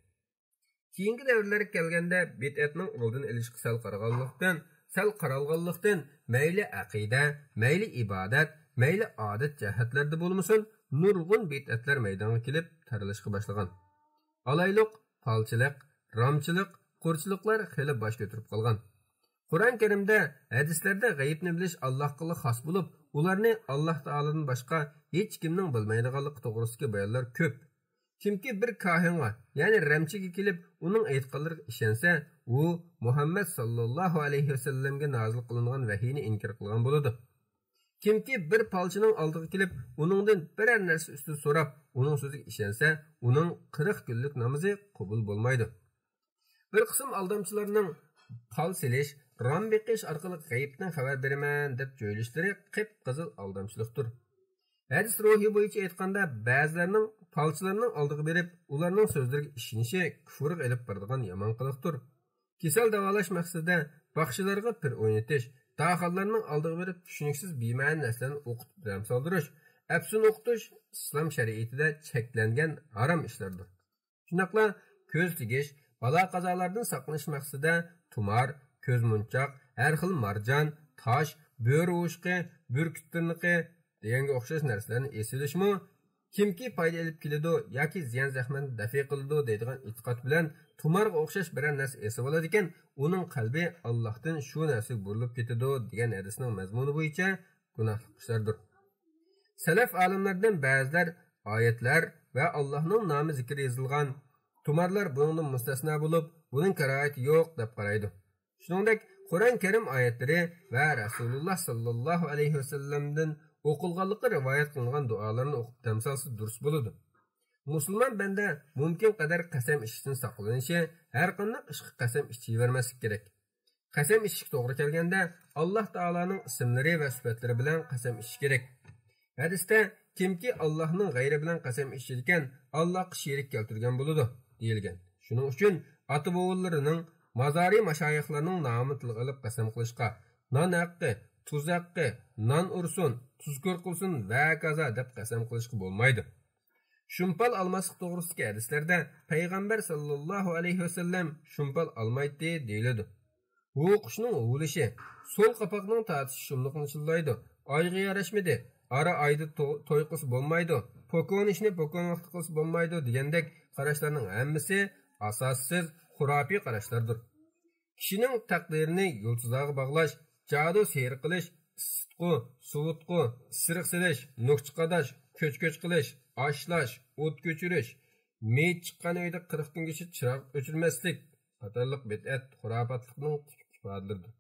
كېيىنكى دەۋرلەرگە كەلگەندە، بىدئەتنىڭ ئالدىنى ئېلىشقا سەل قارىغانلىقتىن، سەل قارالغانلىقتىن، مەيلى ئەقىدە، مەيلى ئىبادەت، مەيلى ئادەت جەھەتلەردە بولمىسۇن، نۇرغۇن بىدئەتلەر مەيدانغا كېلىپ تارىلىشقا باشلىغان. ئالايلۇق، پالچىلىق، رامچىلىق، قۇرچىلىقلار خېلى باش كۆتۈرۈپ قالغان. قۇرئان كەرىمدە، ھەدىسلەردە غەيىبنى بىلىش ئاللاھقىلا خاس بولۇپ، ئۇلارنى ئاللاھ تائالادىن باشقا ھېچكىمنىڭ بىلمەيدىغانلىقى توغرىسىدىكى بايانلار كۆپ. كىمكى بىر كاھىنغا، يەنى رەمچىگە كېلىپ، ئۇنىڭ ئېيتقانلىرىغا ئىشەنسە، ئۇ مۇھەممەد ساللاللاھۇ ئەلەيھى ۋەسەللەمگە نازىل قىلىنغان ۋەھىينى ئىنكار قىلغان بولىدۇ. كىمكى بىر پالچىنىڭ ئالدىغا كېلىپ، ئۇنىڭدىن بىرەر نەرسە ئۈستىدە سوراپ، ئۇنىڭ سۆزىگە ئىشەنسە، ئۇنىڭ قىرىق كۈنلۈك نامىزى قوبۇل بولمايدۇ. بىر قىسىم ئالدامچىلارنىڭ پال سېلىش، رام بېقىش ئارقىلىق غەيىبتىن خەۋەر بېرىمەن دەپ جۆيلۈشلىرى قىپقىزىل ئالدامچىلىقتۇر. ھەدىس روھى بويىچە ئېيتقاندا، بەزىلەرنىڭ پالچىلارنىڭ ئالدىغا بېرىپ، ئۇلارنىڭ سۆزلىرىگە ئىشىنىشى كۇفرغا ئېلىپ بارىدىغان يامان قىلىقتۇر. كېسەل داۋالاش مەقسىتىدە باخشىلارغا پىر ئوينىتىش، داھالارنىڭ ئالدىغا بېرىپ چۈشىنىكسىز بىمەنە نەرسىلەرنى ئوقۇتۇپ دەم سالدۇرۇش، ئەپسۇن ئوقۇتۇش ئىسلام شەرىئىتىدە چەكلەنگەن ھارام ئىشلاردۇر. شۇنداقلا كۆز تېگىش، بالا-قازالاردىن ساقلىنىش مەقسىتىدە تۇمار، كۆز مونچاق، ھەر خىل مارجان، تاش، بۆرە ئوشۇقى، بۈركۈت تىرنىقى دېگەنگە ئوخشاش نەرسىلەرنى ئېسىۋېلىشمۇ، كىمكى پايدا ئېلىپ كېلىدۇ ياكى زىيان-زەخمەتنى دەفئى قىلىدۇ دەيدىغان ئېتىقاد بىلەن تۇمارغا ئوخشاش بىرەر نەرسە ئېسىۋالىدىكەن، ئۇنىڭ قەلبى ئاللاھتىن شۇ نەرسىگە بۇرۇلۇپ كېتىدۇ دېگەن ھەدىسنىڭ مەزمۇنى بويىچە گۇناھلىق ئىشلاردۇر. سەلەف ئالىملىرىدىن بەزىلەر ئايەتلەر ۋە ئاللاھنىڭ نامى زىكرى يېزىلغان تۇمارلار بۇنىڭدىن مۇستەسنا بولۇپ، بۇنىڭ كاراھىتى يوق دەپ قارايدۇ. شۇنىڭدەك قۇرئان كەرىم ئايەتلىرى ۋە رەسۇلۇللاھ ساللاللاھۇ ئەلەيھى ۋەسەللەمدىن ئوقۇلغانلىقى رىۋايەت قىلىنغان دۇئالارنى ئوقۇپ دەم سالسا دۇرۇس بولىدۇ. مۇسۇلمان بەندە مۇمكىن قەدەر قەسەم ئىچىشتىن ساقلىنىشى، ھەرقانداق ئىشقا قەسەم ئىچىۋەرمەسلىك كېرەك. قەسەم ئىچىشكە توغرا كەلگەندە، ئاللاھ تائالانىڭ ئىسىملىرى ۋە سۈپەتلىرى بىلەن قەسەم ئىچىش كېرەك. ھەدىستە، «كىمكى ئاللاھنىڭ غەيرى بىلەن قەسەم ئىچىدىكەن، ئاللاھقا شېرىك كەلتۈرگەن بولىدۇ» دېيىلگەن. شۇنىڭ ئۈچۈن ئاتا-بوۋىلىرىنىڭ، مازارى ماشايىخلارنىڭ نامىنى تىلغا ئېلىپ قەسەم قىلىشقا، نان ھەققى، تۇز ھەققى، نان ئۇرسۇن، تۇزكور قىلسۇن ۋە ھاكازا دەپ قەسەم قىلىشقا بولمايدۇ. شۇمپال ئالماسلىق توغرىسىدىكى ھەدىسلەردە پەيغەمبەر ساللاللاھۇ ئەلەيھى ۋەسەللەم شۇمپال ئالمايتتى دېيىلىدۇ. ھۇۋقۇشنىڭ ھۇۋلىشى، سول قاپاقنىڭ تارتىشى شۇملۇقنى چىللايدۇ، ئايغا ياراشمىدى، ئارا ئايدا تو-، توي قىلسا بولمايدۇ، پوكۇن ئىشنى پوكۇن ۋاقتىدا قىلسا بولمايدۇ دېگەندەك قاراشلارنىڭ ھەممىسى ئاساسسىز، خۇراپىي قاراشلاردۇر. كىشىنىڭ تەقدىرىنى يۇلتۇزلارغا باغلاش، جادۇ سېھىر قىلىش، ئىسسىتقۇ، سوۋۇتقۇ، ئىسرىق سېلىش، نۇكچا قاداش، كۆچ-كۆچ قىلىش، ئاشلاش، ئوت كۆچۈرۈش، مېيىت چىققان ئۆيدە قىرىق كۈنگىچە چىراغ ئۆچۈرمەسلىك قاتارلىق بىدئەت، خۇراپاتلىقنىڭ تىپىك ئىپادىلىرىدۇر.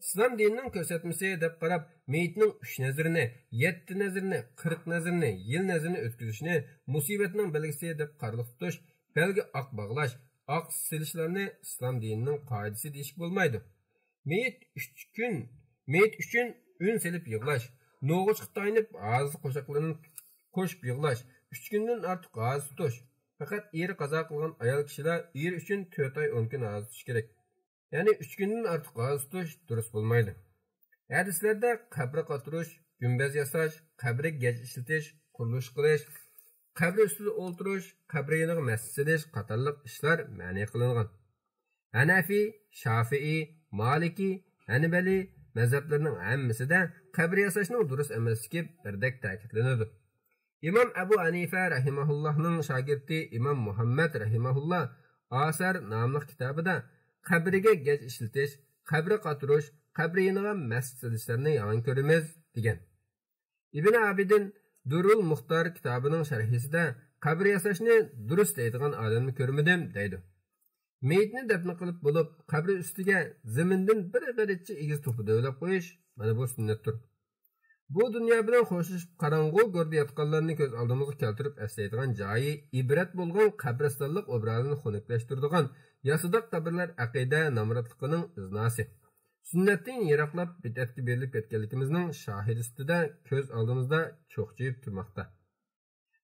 ئىسلام دىنىنىڭ كۆرسەتمىسى دەپ قاراپ، مېيىتنىڭ ئۈچ نەزىرىنى، يەتتە نەزىرىنى، قىرىق نەزىرىنى، يىل نەزىرىنى ئۆتكۈزۈشنى مۇسىبەتنىڭ بەلگىسى دەپ قارىلىق تۇتۇش، بەلگە ئاق باغلاش، ئاق سېلىشلارنى ئىسلام دىنىنىڭ قائىدىسى دېيىشكە بولمايدۇ. مېيىت ئۈچ كۈن، مېيىت ئۈچۈن ئۈن سېلىپ يىغلاش، نوغۇچقا تايىنىپ ھازا قوشاقلىرىنى قوشۇپ يىغلاش، ئۈچ كۈندىن ئارتۇق ھازا تۇتۇش، پەقەت ئېرى قازا قىلغان ئايال كىشىلەر ئېرى ئۈچۈن تۆت ئاي ئون كۈن ھازا تۇتۇش كېرەك. يەنى ئۈچ كۈندىن ئارتۇق ھازا تۇتۇش دۇرۇس بولمايدۇ. ھەدىسلەردە قەبرە قاتۇرۇش، گۈمبەز ياساش، قەبرىگە گەج ئىشلىتىش، قۇرۇلۇش قىلىش، قەبرە ئۈستىدە ئولتۇرۇش، قەبرە يېنىغا مەس سېلىش قاتارلىق ئىشلار مەنئى قىلىنغان. ھەنەفىي، شافىئىي، مالىكىي، ھەنبەلىي مەزھەپلىرىنىڭ ھەممىسىدە قەبرە ياساشنىڭ دۇرۇس ئەمەسلىكى بىردەك تەكىتلىنىدۇ. ئىمام ئەبۇ ھەنىفە رەھىمەھۇللاھنىڭ شاگىرتى ئىمام مۇھەممەد رەھىمەھۇللا ئاسار ناملىق كىتابىدا قەبرىگە گەج ئىشلىتىش، قەبرە قاتۇرۇش، قەبرە يېنىغا مەس سېلىشلارنى يامان كۆرىمىز، دېگەن. ئىبن ئابىدىن دۇررۇل مۇختار كىتابىنىڭ شەرھىسىدە قەبرە ياساشنى دۇرۇس دەيدىغان ئادەمنى كۆرمىدىم، دەيدۇ. مېيىتنى دەپنە قىلىپ بولۇپ، قەبرە ئۈستىگە زېمىندىن بىر غېرىچچە ئېگىز توپا دۆۋىلەپ قويۇش، مانا بۇ سۈننەتتۇر. بۇ دۇنيا بىلەن خوشلىشىپ، قاراڭغۇ گۆردە ياتقانلارنى كۆز ئالدىمىزغا كەلتۈرۈپ ئەسلەيدىغان جايى ئىبرەت بولغان قەبرىستانلىق ئوبرازىنى خۇنۈكلەشتۈرىدىغان ياسىداق قەبرىلەر ئەقىدە نامراتلىقىنىڭ ئىزناسى. سۈننەتتىن يىراقلاپ، بىدئەتكە بېرىلىپ كەتكەنلىكىمىزنىڭ شاھىدى سۈپىتىدە كۆز ئالدىمىزدا چوقچىيىپ تۇرماقتا.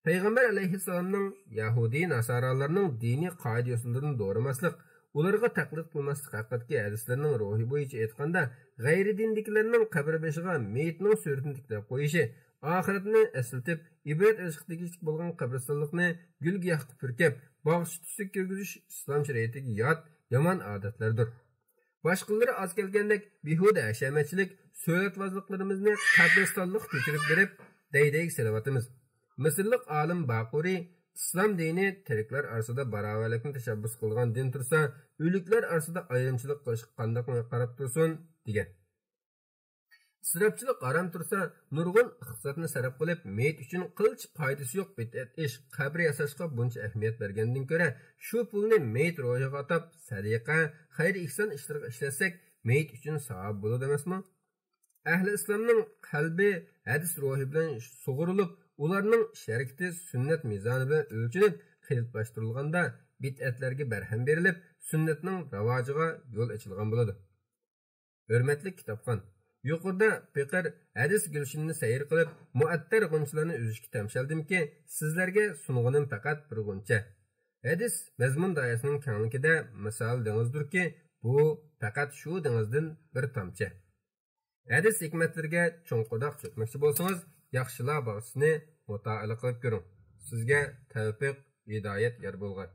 پەيغەمبەر ئەلەيھىسسالامنىڭ يەھۇدىي ناسارالارنىڭ دىنىي قائىدە-يوسۇنلىرىنى دورىماسلىق، ئۇلارغا تەقلىد قىلماسلىق ھەققىدىكى ھەدىسلىرىنىڭ روھى بويىچە ئېيتقاندا، غەيرىي دىندىكىلەرنىڭ قەبرە بېشىغا مېيىتنىڭ سۈرىتىنى تىكلەپ قويۇشى، ئاخىرەتنى ئەسلىتىپ، ئىبرەت ئېلىشقا تېگىشلىك بولغان قەبرىستانلىقنى گۈل-گىياھقا پۈركەپ، باغچە تۈسىگە كىرگۈزۈش ئىسلام شەرىئىتىگە يات، يامان ئادەتلەردۇر. باشقىلىرى ئاز كەلگەندەك بىھۇدە ھەشەمەتچىلىك، سۆلەتۋازلىقلىرىمىزنى قەبرىستانلىققا كۆچۈرۈپ بېرىپ، دەي-دەيگە سېلىۋاتىمىز. مىسىرلىق ئالىم باقۇرى، ئىسلام دىنى تىرىكلەر ئارىسىدا باراۋەرلىكنى تەشەببۇس قىلغان دىن تۇرسا، ئۆلۈكلەر ئارىسىدا ئايرىمچىلىق قىلىشقا قانداق قاراپ تۇرسۇن؟ دېگەن. ئىسراپچىلىق ھارام تۇرسا، نۇرغۇن ئىقتىسادنى سەرپ قىلىپ، مېيىت ئۈچۈن قىلچە پايدىسى يوق بىدئەت ئىش، قەبرە ياساشقا بۇنچە ئەھمىيەت بەرگەندىن كۆرە، شۇ پۇلنى مېيىت روھىغا ئاتاپ، سەدىقە، خەير-ئېھسان ئىشلىرىغا ئىشلەتسەك، مېيىت ئۈچۈن ساۋاب بولىدۇ ئەمەسمۇ؟ ئەھلى ئىسلامنىڭ قەلبى ھەدىس روھى بىلەن سۇغۇرۇلۇپ، ئۇلارنىڭ ئىش-ھەرىكىتى سۈننەت مىزانى بىلەن ئۆلچىنىپ، قېلىپلاشتۇرۇلغاندا، بىدئەتلەرگە بەرھەم بېرىلىپ، سۈننەتنىڭ راۋاجىغا يول ئېچىلغان بولىدۇ. ھۆرمەتلىك كىتابخان، يۇقىرىدا پېقىر ھەدىس گۈلشىنىنى سەير قىلىپ، مۇئەتتەر غۇنچىلارنى ئۈزۈشكە تەمشەلدىمكى، سىزلەرگە سۇنغىنىم پەقەت بىر غۇنچە. ھەدىس مەزمۇن دائىرىسىنىڭ كەڭلىكىدە مىسال دېڭىزدۇركى، بۇ پەقەت شۇ دېڭىزدىن بىر تامچە. ھەدىس ھېكمەتلىرىگە چوڭقۇرراق چۆكمەكچى بولسىڭىز، ياخشىلار باغچىسىنى مۇتالىئە قىلىپ كۆرۈڭ. سىزگە تەۋپىق، ھىدايەت يار بولغاي.